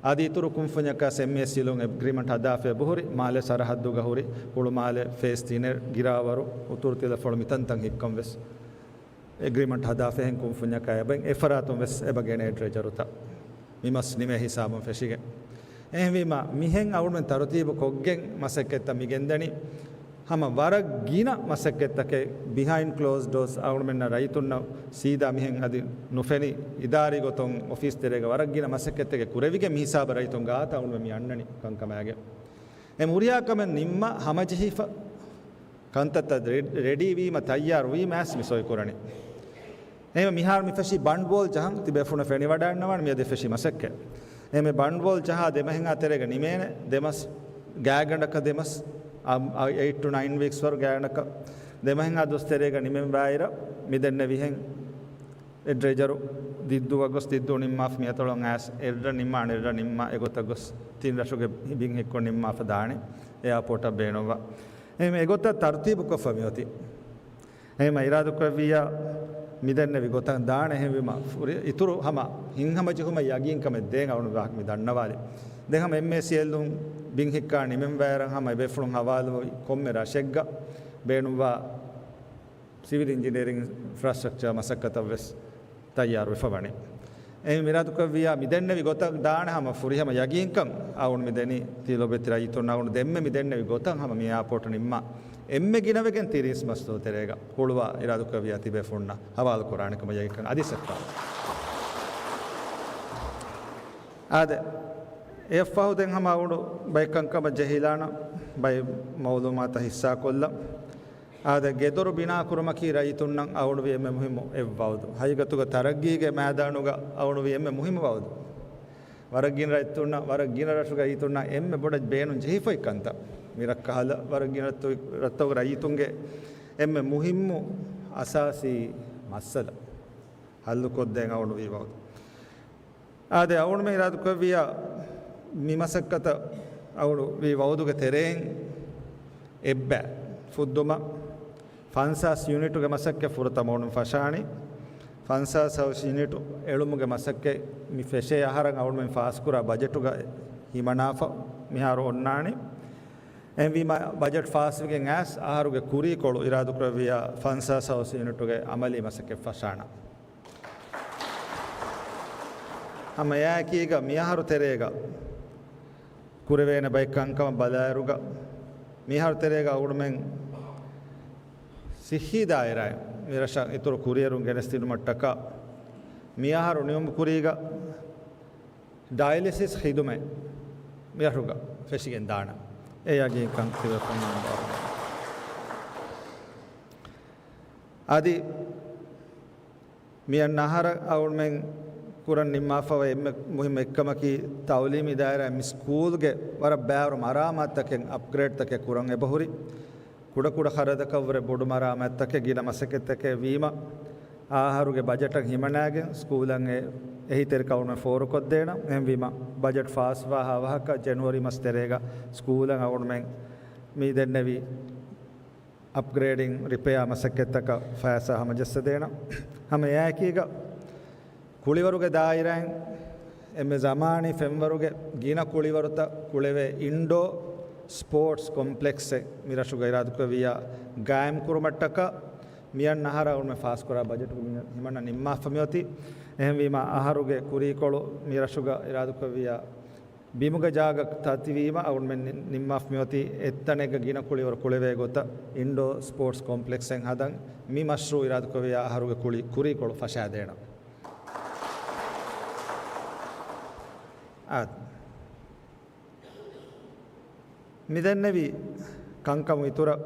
އަދި އިތުރު ކުންފުންޏަކާ އެމްއޭސީއެލުން އެގްރީމަންޓް ހަދާފަ އެބަހުރި، މާލެ ސަރަހައްދުގަ ހުރި ހުޅުމާލެ ފޭސް ތިނެއް ގިރާވަރު އުތުރު ތިލަފޮޅު މިތަންތަން ހިއްކަން ވެސް އެގްރީމަންޓް ހަދާފަ އެހެން ކުންފުންޏަކާ އެބަ-، އެފަރާތުން ވެސް އެބަ ގެނޭ ޑްރެޖަރުތައް މި މަސް ނިމޭ ހިސާބުން ފެށިގެން. އެހެންވީމަ މިހެން އަޅުގަނޑުމެން ތަރުތީބު ކޮށްގެން މަސައްކަތްތައް މި ގެންދަނީ. ހަމަ ވަރަށް ގިނަ މަސައްކަތްތަކެއް ބިހައިންޑް ކްލޯސް ޑޯސް އަޅުގަނޑުމެންނަށް ރައްޔިތުންނަށް ސީދާ މިހެން އަދި ނުފެނި އިދާރީ ގޮތުން އޮފީސް ތެރޭގަ ވަރަށް ގިނަ މަސައްކަތްތަކެއް ކުރެވިގެން މި ހިސާބަށް ރައްޔިތުން ގާތަށް އަޅުގަނޑުމެން މި އަންނަނީ ކަންކަމާގެން. އެ ހުރިހާ ކަމެއް ނިންމާ ހަމަޖެހިފަ ކަންތައްތައް ރެ-، ރެޑީ ވީމަ، ތައްޔާރު ވީމަ އައިސް މި ސޮއި ކުރަނީ. އެހެން މިހާރު މި ފެށީ ބަންޑްވޯލް ޖަހަން ތިބޭފުޅުންނަށް ފެނިވަޑައިގަންނަވާނެ މިއަދު ފެށި މަސައްކަތް. އެހެން ބަންޑްވޯލް ޖަހާ ދެމަހެއްހާ ތެރޭގަ ނިމޭނެ ދެމަސް، ގާތްގަނޑަކަށް ދެމަސް، އަ-، އަ-، އެއިޓް ޓު ނައިން ވީކްސް ވަރު ގާތްގަނޑަކަށް ދެމަހެއްހާ ދުވަސް ތެރޭގަ ނިމެން ވާއިރަށް މި ދެންނެވިހެން އެ ޑްރެޖަރު ދިއްދޫއަށް ގޮސް ދިއްދޫ ނިންމާފަ މިއަތޮޅަށް އައިސް އެއްރަށް ނިންމާނެ އެއްރަށް ނިންމާ އެގޮތަށް ގޮސް ތިން ރަށުގެ ބިން ހިއްކޮށް ނިންމާފަ ދާނެ އެއާޕޯޓަށް ބޭނުންވާ. އެހެން އެގޮތަށް ތަރުތީބުކޮށްފަ މިއޮތީ. އެހެން އިރާދަކުރެއްވިއްޔާ މިދެންނެވި ގޮތަށް ދާނެ. އެހެންވީމަ ފުރި-، އިތުރު ހަމަ ހިތްހަމަޖެހުމަށް ޔަގީންކަމެއް ދޭން އަޅުގަނޑު ވާހަކަ މި ދަންނަވާލި. ދެން ހަމަ އެމްއޭސީއެލުން ބިން ހިއްކާ ނިމެން ވާއިރަށް ހަމަ އެބޭފުޅުން ހަވާލުވި ކޮންމެ ރަށެއްގަ ބޭނުންވާ ސިވިލް އިންޖިނިއަރިން އިންފްރާސްޓްރަކްޗާ މަސައްކަތަށް ވެސް ތައްޔާރުވެފަ ވަނީ. އެހެން އިރާދަކުރެއްވިއްޔާ މިދެންނެވި ގޮތަށް ދާނެ ހަމަ ފުރިހަމަ ޔަގީންކަން އަޅުގަނޑު މިދެނީ ތި ލޮބުވެތި ރައްޔިތުންނަށް. އަޅުގަނޑު ދެންމެ މިދެންނެވި ގޮތަށް ހަމަ މި އެއާޕޯޓު ނިންމާ އެންމެ ގިނަވެގެން ތިރީސް މަސްދުވަހު ތެރޭގަ ހުޅުވާ އިރާދަކުރެއްވިއްޔާ ތިބޭފުޅުންނަށް ހަވާލު ކުރާނެ ކަމަށް ޔަގީންކަން އަދި ސައްކާ. އާދެ، އެއަށްފަހު ދެން ހަމަ އަޅުގަނޑު ބައެއް ކަންކަމަށް ޖެހިލާނަން ބައެއް މައުލޫމާތަށް ހިއްސާކޮށްލަން. އާދެ، ގެދޮރު ބިނާކުރުމަކީ ރައްޔިތުންނަށް އަޅުގަނޑުވީ އެންމެ މުހިއްމު އެއް ވައުދު. ހަގީގަތުގަ ތަރައްގީގެ މައިދާނުގަ އަޅުގަނޑުވީ އެންމެ މުހިއްމު ވައުދު. ވަރަށް ގިނަ ރައްޔިތުންނަށް، ވަރަށް ގިނަ ރަށުގެ ރައްޔިތުންނަށް އެންމެ ބޮޑަށް ބޭނުން ޖެހިފައި ކަންތައް. މި ރަށްކަހަލަ ވަރަށް ގިނަ ރަށްތައް-، ރަށްތަކުގެ ރައްޔިތުންގެ އެންމެ މުހިއްމު އަސާސީ މައްސަލަ ހައްލުކޮށްދޭން އަޅުގަނޑުވީ ވައުދު. އާދެ، އަޅުގަނޑުމެން އިރާދަކުރެއްވިއްޔާ މި މަސައްކަތަށް އަޅުގަނޑު ވީ ވައުދުގެ ތެރެއިން އެއްބަ ފުއްދުމަށް ފަންސާސް ޔުނިޓުގެ މަސައްކަތް ފުރަތަމަ އަޅުގަނޑު ފަށާނީ. ފަންސާސް ހައުސް ޔުނިޓު އެޅުމުގެ މަސައްކަތް މި ފެށޭ އަހަރަށް އަޅުގަނޑުމެން ފާސްކުރާ ބަޖެޓުގަ ހިމަނާފަ މިހާރު އޮންނާނީ. އެހެންވީމަ ބަޖެޓް ފާސްވެގެން އައިސް އަހަރުގެ ކުރީކޮޅު އިރާދަކުރެއްވިއްޔާ ފަންސާސް ހައުސް ޔުނިޓުގެ އަމަލީ މަސައްކަތް ފަށާނަން. ހަމަ އެއާއެކީގަ މިއަހަރު ތެރޭގަ ކުރެވޭނެ ބައެއް ކަންކަމަށް ބަލާއިރުގަ، މިއަހަރު ތެރޭގަ އަޅުގަނޑުމެން ސިއްހީ ދާއިރާއިން މި ރަށަށް އިތުރު ކުރިއެރުން ގެނެސްދިނުމަށްޓަކާ، މިއަހަރު ނިމުމުގެ ކުރީގަ ޑައިލިސިސް ޚިދުމަތް މިރަށުގަ ފެށިގެން ދާނަން. އެ ޔަގީންކަން ތިބޭފުޅުންނަށް އަންގާ. އަދި މިއަންނަ އަހަރަށް އަޅުގަނޑުމެން ކުރަން ނިންމާފަވާ އެންމެ މުހިއްމު އެއްކަމަކީ، ތައުލީމީ ދާއިރާ މި ސްކޫލްގެ ވަރަށް ބައިވަރު މަރާމާތުތަކެއް، އަޕްގްރޭޑްތަކެއް ކުރަން އެބަހުރި. ކުޑަކުޑަ ޚަރަދަކަށްވުރެ ބޮޑު މަރާމާތުތަކެއް، ގިނަ މަސައްކަތްތަކެއް ވީމަ، އާ އަހަރުގެ ބަޖެޓަށް ހިމަނާގެން ސްކޫލަށް އެ އެހީތެރިކަން އަޅުގަނޑުމެން ފޯރުކޮށްދޭނަން. އެހެންވީމަ، ބަޖެޓް ފާސްވާހާ ވަހަކަ ޖެނުއަރީ މަސް ތެރޭގަ ސްކޫލަށް އަޅުގަނޑުމެން މި ދެންނެވި އަޕްގްރޭޑިން ރިޕެއާ މަސައްކަތްތަކަށް ފައިސާ ހަމަޖައްސަދޭނަން. ހަމަ އެއާއެކީގަ ކުޅިވަރުގެ ދާއިރާއިން އެންމެ ޒަމާނީ ފެންވަރުގެ ގިނަ ކުޅިވަރުތައް ކުޅެވޭ އިންޑޯ ސްޕޯޓްސް ކޮމްޕްލެކްސެއް މި ރަށުގަ އިރާދަކުރެއްވިއްޔާ ގާއިމްކުރުމަށްޓަކާ، މިއަންނަ އަހަރަށް އަޅުގަނޑުމެން ފާސްކުރާ ބަޖެޓުގަ މި ހިމަނަ ނިންމާފަ މިއޮތީ. އެހެންވީމަ، އަހަރުގެ ކުރީކޮޅު މި ރަށުގަ އިރާދަކުރެއްވިއްޔާ ބިމުގެ ޖާގަ ތަތިވީމަ އަޅުގަނޑުމެން ނި-، ނިންމާފަ މިއޮތީ އެއްތަނެއްގަ ގިނަ ކުޅިވަރު ކުޅެވޭ ގޮތަށް އިންޑޯ ސްޕޯޓްސް ކޮމްޕްލެކްސެއް ހަދަން. މި މަޝްރޫއު އިރާދަކުރެއްވިއްޔާ އަހަރުގެ ކުޅި-، ކުރީކޮޅު ފަށާދޭނަން. އާދެ. މިދެންނެވި ކަންކަމު އިތުރަށް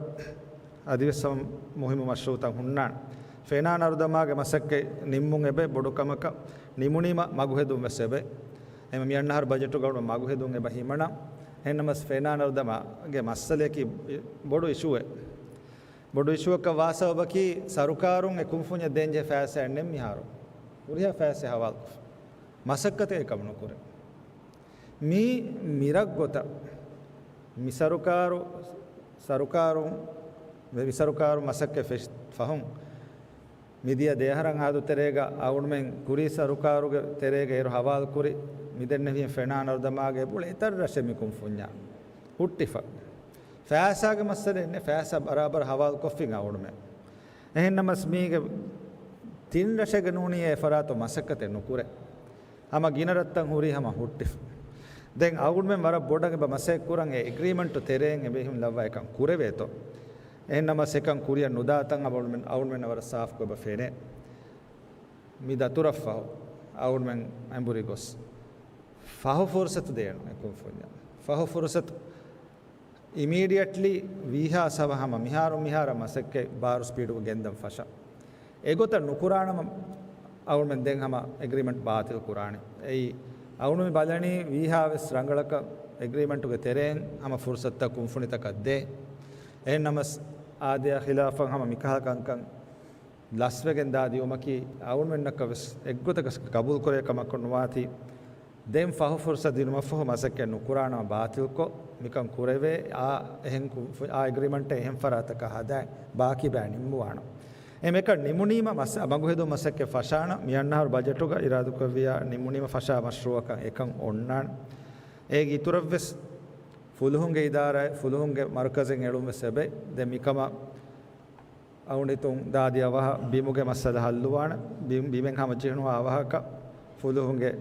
އަދިވެސް ހަމަ މުހިއްމު މަޝްރޫއުތައް ހުންނާނެ. ފެނާނަރުދަމާގެ މަސައްކަތް ނިންމުން އެބަ ބޮޑު ކަމަކަށް، ނިމުނީމަ މަގުހެދުން ވެސް އެބަ. އެމަ މިއަންނަހަރު ބަޖެޓުގަ މަގުހެދުން އެބަ ހިމަނަ. އެހެންނަމަސް ފެނާނަރުދަމާގެ މައްސަލަޔަކީ ބޮޑު އިޝޫއެއް. ބޮޑު އިޝޫއަކަށް ވާ ސަބަބަކީ ސަރުކާރުން އެ ކުންފުންޏަށް ދޭންޖެހޭ ފައިސާއެއް ނެތް މިހާރު. ހުރިހާ ފައިސާ ހަވާލުކޮށްފަ. މަސައްކަތެއް އެކަމު ނުކުރޭ. މީ މިރަށް ގޮތަށް މި ސަރުކާރު، ސަރުކާރު، މި ސަރުކާރު މަސައްކަތް ފެށި ފަހުން މިދިޔަ ދެއަހަރަށް އާދު ތެރޭގަ އަޅުމެން ކުރީ ސަރުކާރުގެ ތެރޭގަ އޭރު ހަވާލުކުރި މިދެންނެވިހެން ފެނާނަރުދަމާގެ އެބައުޅޭ އެތައް ރަށެއް މި ކުންފުންޏާ ހުއްޓިފަ. ފައިސާގެ މައްސަލައެއް ނެތް، ފައިސާ ބަރާބަރަށް ހަވާލުކޮށްފިން އަޅުމެން. އެހެންނަމަސް މީގެ ތިން ރަށެއްގެ ނޫނީ އެ ފަރާތު މަސައްކަތެއް ނުކުރޭ. ހަމަ ގިނަ ރަށްތައް ހުރީ ހަމަ ހުއްޓިފަ. ދެން އަޅުމެން ވަރަށް ބޮޑަށް އެބަ މަސައްކަތް ކުރަން އެ އެގްރީމަންޓު ތެރޭން އެބެހުން ލައްވާ އެކަން ކުރެވޭތޯ. އެހެންނަމަސް އެކަން ކުރިއަށް ނުދާތަން އަޅުމެން، އަޅުމެންނަށް ވަރަށް ސާފުކޮށް އެބަ ފެނޭ. މި ދަތުރަށްފަހު އަޅުމެން އެނބުރި ގޮސް ފަހު ފުރުސަތު ދޭނު އެ ކުންފުންޏަށް. ފަހު ފުރުސަތު އިމީޑިއެޓްލީ ވީހާ ސަބަ ހަމަ މިހާރު މިހާރަށް މަސައްކަތް ބާރު ސްޕީޑުގަ ގެންދަން ފަށަ. އެގޮތަށް ނުކުރާނަމަ އަޅުމެން ދެން ހަމަ އެގްރީމަންޓް ބާތިލް ކުރާނެ. އެއީ އަޅުމެން ބަލަނީ ވީހާ ވެސް ރަނގަޅަކަށް އެގްރީމަންޓުގެ ތެރެއިން ހަމަ ފުރުސަތުތައް ކުންފުނިތަކަށް ދޭ. އެހެންނަމަސް އާދަޔާ ޚިލާފަށް ހަމަ މިކަހަލަ ކަންކަން ލަސްވެގެން ދާ ދިއުމަކީ އަޅުމެންނަކަށް ވެސް އެއްގޮތަކަށް ޤަބޫލު ކުރޭ ކަމަކު ނުވާތީ. ދެން ފަހު ފުރުސަތު ދިނުމަށްފަހު މަސައްކަތް ނުކުރާނަމަ ބާތިލްކޮށް، މިކަން ކުރެވޭ، އާ އެހެން ކު-، އާ އެގްރީމަންޓެއް އެހެން ފަރާތަކަށް ހަދާ ބާކީ ބައި ނިންމުވާނަ. އެ މިކަން ނިމުނީމަ މަސް-، މަގުހެދުން މަސައްކަތް ފަށާނަ. މިއަންނަހަރު ބަޖެޓުގަ އިރާދަކުރެއްވިޔާ ނިމުނީމަ ފަށާ މަޝްރޫއަކަށް އެކަން އޮންނާނެ. އޭގެ އިތުރަށްވެސް ފުލުހުންގެ އިދާރާ، ފުލުހުންގެ މަރުކަޒެއް އެޅުން ވެސް އެބައި. ދެން މިކަމަށް އަޅުގަނޑު ހިތުން ދާދި އަވަހަށް ބިމުގެ މައްސަލަ ހައްލުވާނެ. ބި-، ބިމެއް ހަމަ ޖެހުނު އަވަހަކަށް ފުލުހުންގެ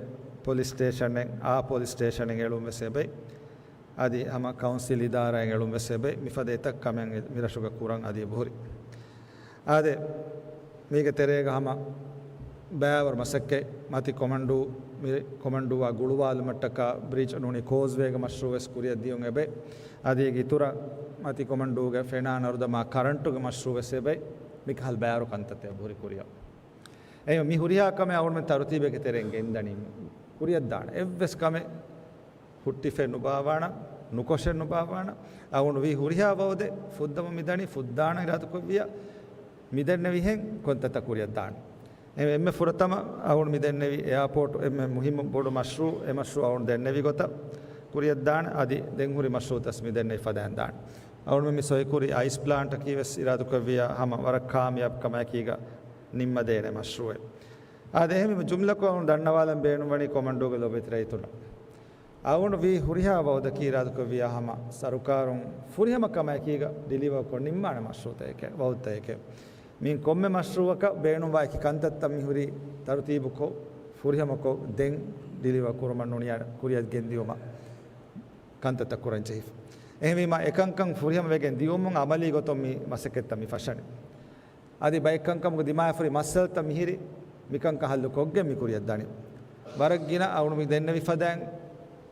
ޕޮލިސް ސްޓޭޝަނެއް، އާ ޕޮލިސް ސްޓޭޝަނެއް އެޅުން ވެސް އެބައި. އަދި ހަމަ ކައުންސިލް އިދާރާއެއް އެޅުން ވެސް އެބައި. މިފަދަ އެތައް ކަމެއް މި ރަށުގަ ކުރަން އަދި އެބަހުރި. އާދެ، މީގެ ތެރޭގަ ހަމަ ބައިވަރު މަސައްކަތް މަތި ކޮމަންޑޫ، މި ކޮމަންޑޫއާ ގުޅުވާލުމަށްޓަކާ ބްރިޖް ނޫނީ ކޯޒްވޭގެ މަޝްރޫއު ވެސް ކުރިއަށް ދިޔުން އެބައި. އަދި އޭގެ އިތުރަށް މަތި ކޮމަންޑޫގެ ފެނާ ނަރުދަމާ ކަރަންޓުގެ މަޝްރޫއު ވެސް އެބައި. މިކަހަލަ ބައިވަރު ކަންތައްތައް އެބަހުރި ކުރިއަށް. އެހެން މި ހުރިހާ ކަމެއް އަޅުގަނޑުމެން ތަރުތީބެއްގެ ތެރެއިން ގެންދަނީ ކުރިއަށްދާނެ. އެއްވެސް ކަމެއް ހުއްޓިފެއް ނުބާވާނަ، ނުކޮށެއް ނުބާވާނަ. އަޅުގަނޑު ވީ ހުރިހާ ވައުދެއް ފުއްދަމުން މިދަނީ، ފުއްދާނަ އިރާދަކުރެއްވިޔާ މިދެންނެވިހެން ކޮންތައްތައް ކުރިއަށްދާނެ. އެ-، އެންމެ ފުރަތަމަ އަޅުގަނޑު މިދެންނެވި އެއާޕޯޓު އެންމެ މުހިއްމު ބޮޑު މަޝްރޫއު، އެ މަޝްރޫއު އަޅުގަނޑު ދެންނެވި ގޮތަށް ކުރިއަށްދާނެ. އަދި ދެން ހުރި މަޝްރޫއުތައް މިދެންނެވި ފަދައިން ދާނެ. އަޅުގަނޑު މި ސޮއިކުރި އައިސް ޕްލާންޓަކީ ވެސް އިރާދަކުރެއްވިޔާ ހަމަ ވަރަށް ކާމިޔާބު ކަމާއެކީގަ ނިންމަދޭނެ މަޝްރޫއެއް. އާދެ، އެހެންވީމަ ޖުމްލަކޮށް އަޅުގަނޑު ދަންނަވާލަން ބޭނުންވަނީ ކޮމަންޑޫގެ ލޯބިވެތި ރައްޔިތުންނަށް. އަޅުގަނޑު ވީ ހުރިހާ ވައުދަކީ އިރާދަކުރެއްވިޔާ ހަމަ ސަރުކާރުން ފުރިހަމަ ކަމާއެކީގަ ޑިލިވަރކޮށް ނިންމާނެ މަޝްރޫއުތަކެއް، ވައުދުތަކެއް. މި ކޮންމެ މަޝްރޫއަކަށް ބޭނުންވާ އެކި ކަންތައްތައް މިހުރީ ތަރުތީބުކޮށް، ފުރިހަމަކޮށް، ދެން ޑިލިވަރ ކުރުމަށް ނޫނިޔާ ކުރިއަށް ގެންދިޔުމަށް ކަންތައްތައް ކުރަން ޖެހިފަ. އެހެންވީމަ، އެކަންކަން ފުރިހަމަ ވެގެން ދިޔުމުން އަމަލީ ގޮތުން މި މަސައްކަތްތައް މި ފަށަނީ. އަދި ބައެއް ކަންކަމުގެ ދިމާވެފަ ހުރި މައްސަލަތައް މިހިރީ މިކަންކަން ހައްލު ކޮށްގެން މި ކުރިއަށް ދަނީ. ވަރަށް ގިނަ އަޅުގަނޑު މި ދެންނެވި ފަދައިން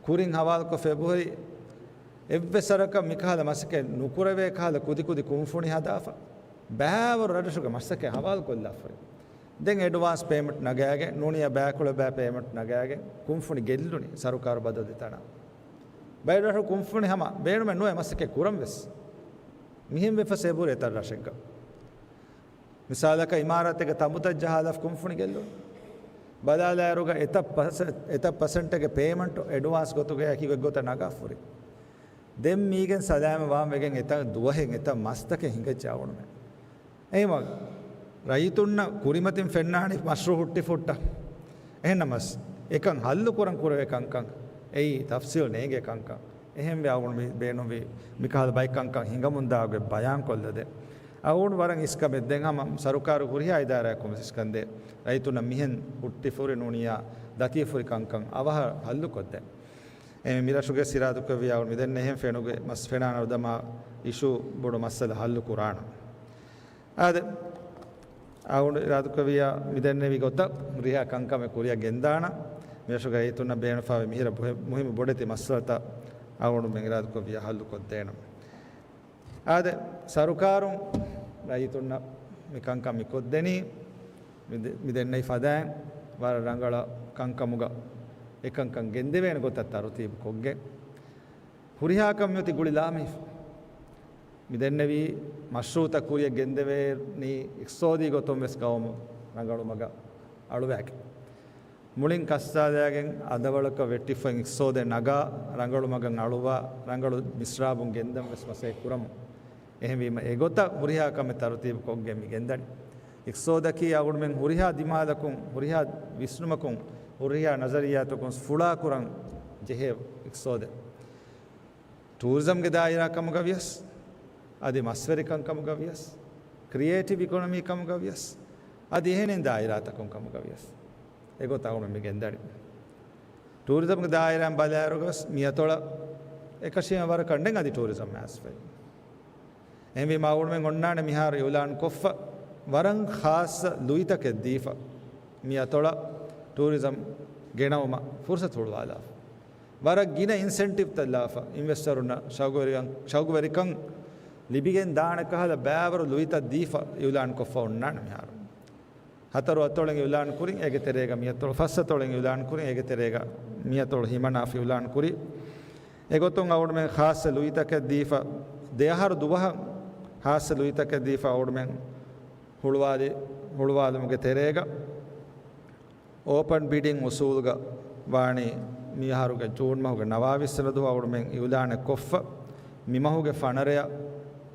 ކުރިން ހަވާލުކޮށް އެބަހުރި އެއްވެސް ވަރަކަށް މިކަހަލަ މަސައްކަތް ނުކުރެވޭ ކަހަލަ ކުދިކުދި ކުންފުނި ހަދާފަ ބައިވަރު ރަށްރަށުގެ މަސައްކަތް ހަވާލުކޮށްލާފަ ހުރި. ދެން އެޑްވާންސް ޕޭމަންޓް ނަގާގެން ނޫނިޔާ ބައިކުޅަ ބައި ޕޭމަންޓް ނަގާގެން ކުންފުނި ގެއްލުނީ ސަރުކާރު ބަދަލުވި ތަނަށް. ބައެއް ރަށު ކުންފުނި ހަމަ ބޭނުމެއް ނުވޭ މަސައްކަތް ކުރަން ވެސް. މިހެން ވެފަ އެބަހުރި އެތައް ރަށެއްގަ. މިސާލަކަށް އިމާރާތެއްގަ ތަނބުތައް ޖަހާލާފަ ކުންފުނި ގެއްލުން. ބަލާލާއިރުގަ އެތައް ޕަސެ-، އެތައް ޕަސެންޓެއްގެ ޕޭމަންޓު އެޑްވާންސް ގޮތުގައި އެކި ގޮތްގޮތަށް ނަގާފަ ހުރި. ދެން މީގެން ސަލާމަތް ވާން ވެގެން އެތައް ދުވަހެއް އެތައް މަސްތަކެއް ހިނގައްޖެ އަޅުގަނޑުމެން. އެހެންވީމަ، ރައްޔިތުންނަށް ކުރިމަތިން ފެންނާނީ މަޝްރޫއު ހުއްޓިފަ ހުއްޓަ. އެހެންނަމަސް، އެކަން ހައްލު ކުރަން ކުރެވޭ ކަންކަން، އެއީ ތަފްސީލް ނޭނގޭ ކަންކަން. އެހެންވެ އަޅުގަނޑު މި ބޭނުންވީ މިކަހަލަ ބައެއް ކަންކަން ހިނގަމުންދާ ގޮތް ބަޔާންކޮށްލަދޭ. އަޅުގަނޑު ވަރަށް އިސްކަމެއް ދެން ހަމަ ސަރުކާރު ހުރިހާ އިދާރާއަކުން ވެސް އިސްކަންދޭ. ރައްޔިތުންނަށް މިހެން ހުއްޓިފަ ހުރި ނޫނިޔާ ދަތިވެފަ ހުރި ކަންކަން އަވަހަށް ހައްލުކޮށްދޭން. އެ މި ރަށުގެ އިރާދަކުރެއްވިޔާ އަޅުގަނޑު މިދެންނެވިހެން ފެނުގެ މަސް-، ފެނާ ނަރުދަމާ އިޝޫ ބޮޑު މައްސަލަ ހައްލު ކުރާނަން. އާދެ، އަޅުގަނޑު އިރާދަކުރެއްވިޔާ މިދެންނެވި ގޮތަށް ހުރިހާ ކަންކަމެއް ކުރިއަށް ގެންދާނަން. މިރަށުގެ ރައްޔިތުންނަށް ބޭނުންވާ މިހިރަ ބޮހެ-، މުހިއްމު ބޮޑެތި މައްސަލަތައް އަޅުގަނޑުމެން އިރާދަކުރެއްވިޔާ ހައްލުކޮށްދޭނަން. އާދެ، ސަރުކާރުން ރައްޔިތުންނަށް މި ކަންކަން މި ކޮށްދެނީ މި ދެ-، މި ދެންނެވި ފަދައިން ވަރަށް ރަނގަޅަށް ކަންކަމުގަ އެކަންކަން ގެންދެވޭނެ ގޮތަށް ތަރުތީބު ކޮށްގެން. ހުރިހާ ކަން މިއޮތީ ގުޅި ލާމެހިފަ. މި ދެންނެވީ މަޝްރޫއުތައް ކުރިއަށް ގެންދެވޭނީ އިޤްތިޞާދީ ގޮތުން ވެސް ގައުމު ރަނގަޅު މަގަށް އަޅުވާގެން. މުޅިން ކައްސާލައިގެން އަދަވަޅަކަށް ވެއްޓިފައި އިޤްތިޞާދެއް ނަގާ ރަނގަޅު މަގަށް އަޅުވާ ރަނގަޅު މިސްރާބުން ގެންދަން ވެސް މަސައްކަތް ކުރަމު. އެހެންވީމަ އެގޮތަށް ހުރިހާ ކަމެއް ތަރުތީބު ކޮށްގެން މި ގެންދަނީ. އިޤްތިޞާދަކީ އަޅުގަނޑުމެން ހުރިހާ ދިމާލަކުން، ހުރިހާ ވިސްނުމަކުން، ހުރިހާ ނަޒަރިއްޔާތަކުން ފުޅާ ކުރަން ޖެހޭ އިޤްތިޞާދެއް. ޓޫރިޒަމްގެ ދާއިރާ ކަމުގަ ވިޔަސް، އަދި މަސްވެރިކަން ކަމުގަ ވިޔަސް، ކްރިއޭޓިވް އިކޮނޮމީ ކަމުގަ ވިޔަސް، އަދި އެހެނިން ދާއިރާތަކުން ކަމުގަ ވިޔަސް، އެގޮތަށް އަޅުގަނޑު މި ގެންދަނީ. ޓޫރިޒަމްގެ ދާއިރާއިން ބަލާއިރުގަސް މިއަތޮޅަށް އެކަށީގެން ވަރަކަށް ނެތް އަދި ޓޫރިޒަމް އައިސްފައި. އެހެންވީމަ އަޅުގަނޑުމެން އޮންނާނެ މިހާރު އިޢުލާން ކޮށްފަ، ވަރަށް ޚާއްޞަ ލުއިތަކެއް ދީފަ، މިއަތޮޅަށް ޓޫރިޒަމް ގެނައުމަށް ފުރުޞަތު ހުޅުވާލާފަ. ވަރަށް ގިނަ އިންސެންޓިވްތައް ލާފަ، އިންވެސްޓަރުންނަށް ޝައުގުވެރިކަން، ޝައުގުވެރިކަން ލިބިގެން ދާނެ ކަހަލަ ބައިވަރު ލުއިތައް ދީފަ އިޢުލާން ކޮށްފަ އޮންނާނެ މިހާރު. ހަތަރު އަތޮޅެއް އިޢުލާން ކުރިން، އޭގެ ތެރޭގަ މިއަތޮޅު ފަސް އަތޮޅެއް އިޢުލާން ކުރިން، އޭގެ ތެރޭގަ މިއަތޮޅު ހިމަނާފަ އިޢުލާން ކުރި. އެގޮތުން އަޅުގަނޑުމެން ޚާއްޞަ ލުއިތަކެއް ދީފަ، ދެއަހަރު ދުވަހަށް ޚާއްޞަ ލުއިތަކެއް ދީފަ އަޅުގަނޑުމެން ހުޅުވާލި-، ހުޅުވާލުމުގެ ތެރޭގަ އޯޕަން ބިޑިން އުސޫލުގަ ވާނީ މިއަހަރުގެ ޖޫން މަހުގެ ނަވާވީސް ވަނަ ދުވަހު އަޅުގަނޑުމެން އިޢުލާނެއް ކޮށްފަ، މިމަހުގެ ފަނަރަޔަށް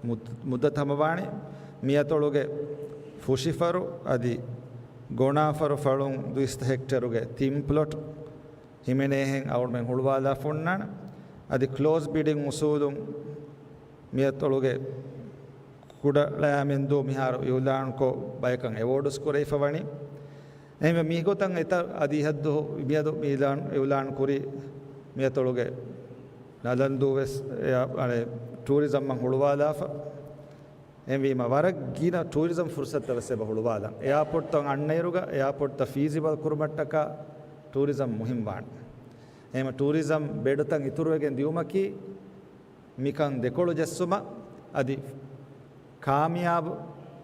މުއް-، މުއްދަތު ހަމަވާނީ. މިއަތޮޅުގެ ފުށިފަރު އަދި ގޮނާފަރު ފަޅުން ދުއިސައްތަ ހެކްޓަރުގެ ތިން ޕްލޮޓް ހިމެނޭހެން އަޅުގަނޑުމެން ހުޅުވާލާފަ އޮންނާނެ. އަދި ކްލޯޒް ބިޑިން އުސޫލުން މިއަތޮޅުގެ ކުޑަޅައިމެންދޫ މިހާރު އިޢުލާންކޮށް ބަޔަކަށް އެވޯޑްސް ކުރެވިފަ ވަނީ. އެހެންވެ، މިގޮތަށް އެތައް އަދި ހައްދު މިއަދު މި އިޢުލާން، އިޢުލާން ކުރި މިއަތޮޅުގެ ނަލަންދޫ ވެސް، އެ، އަނެއް، ޓޫރިޒަމްއަށް ހުޅުވާލާފަ. އެހެންވީމަ، ވަރަށް ގިނަ ޓޫރިޒަމް ފުރުސަތުތައް ވެސް އެބަ ހުޅުވާލަން. އެއާޕޯޓްތައް އަންނައިރުގަ، އެއާޕޯޓްތައް ފީޒިބަލް ކުރުމަށްޓަކާ ޓޫރިޒަމް މުހިންމުވާނެ. އެހެންވެ، ޓޫރިޒަމް ބެޑުތައް އިތުރުވެގެން ދިއުމަކީ، މިކަން ދެކޮޅު ޖެއްސުމަށް އަދި ކާމިޔާބު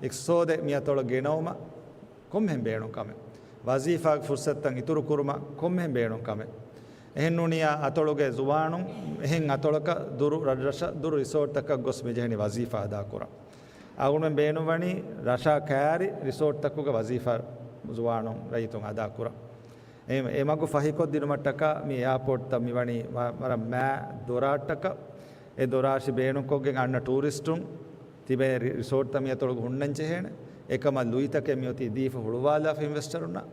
އިޤްތިޞާދެއް މި އަތޮޅަށް ގެނައުމަށް ކޮންމެހެން ބޭނުން ކަމެއް. ވަޒީފާގެ ފުރުޞަތުތައް އިތުރު ކުރުމަށް ކޮންމެހެން ބޭނުން ކަމެއް. އެހެން ނޫނިއްޔާ އަތޮޅުގެ ޒުވާނުން އެހެން އަތޮޅަކަށް ދުރު ރަށްރަށަށް ދުރު ރިސޯޓްތަކަށް ގޮސް މިޖެހެނީ ވަޒީފާ އަދާކުރަން. އަޅުގަނޑުމެން ބޭނުންވަނީ ރަށާ ކައިރި ރިސޯޓްތަކުގެ ވަޒީފާ ޒުވާނުން ރައްޔިތުން އަދާކުރަން. އެ، އެ މަގު ފަހިކޮށްދިނުމަށްޓަކާ މި އެއާޕޯޓްތައް މިވަނީ ވަ-، ވަރަށް މާ ދޮރާށްޓަކަ. އެ ދޮރާށި ބޭނުންކޮށްގެން އަންނަ ޓޫރިސްޓުން ތިބޭ ރި-، ރިސޯޓްތައް މިއަތޮޅުގަ ހުންނަން ޖެހޭނެ. އެކަމަށް ލުއިތަކެއް މިއޮތީ ދީފަ ހުޅުވާލާފަ އިންވެސްޓަރުންނަށް.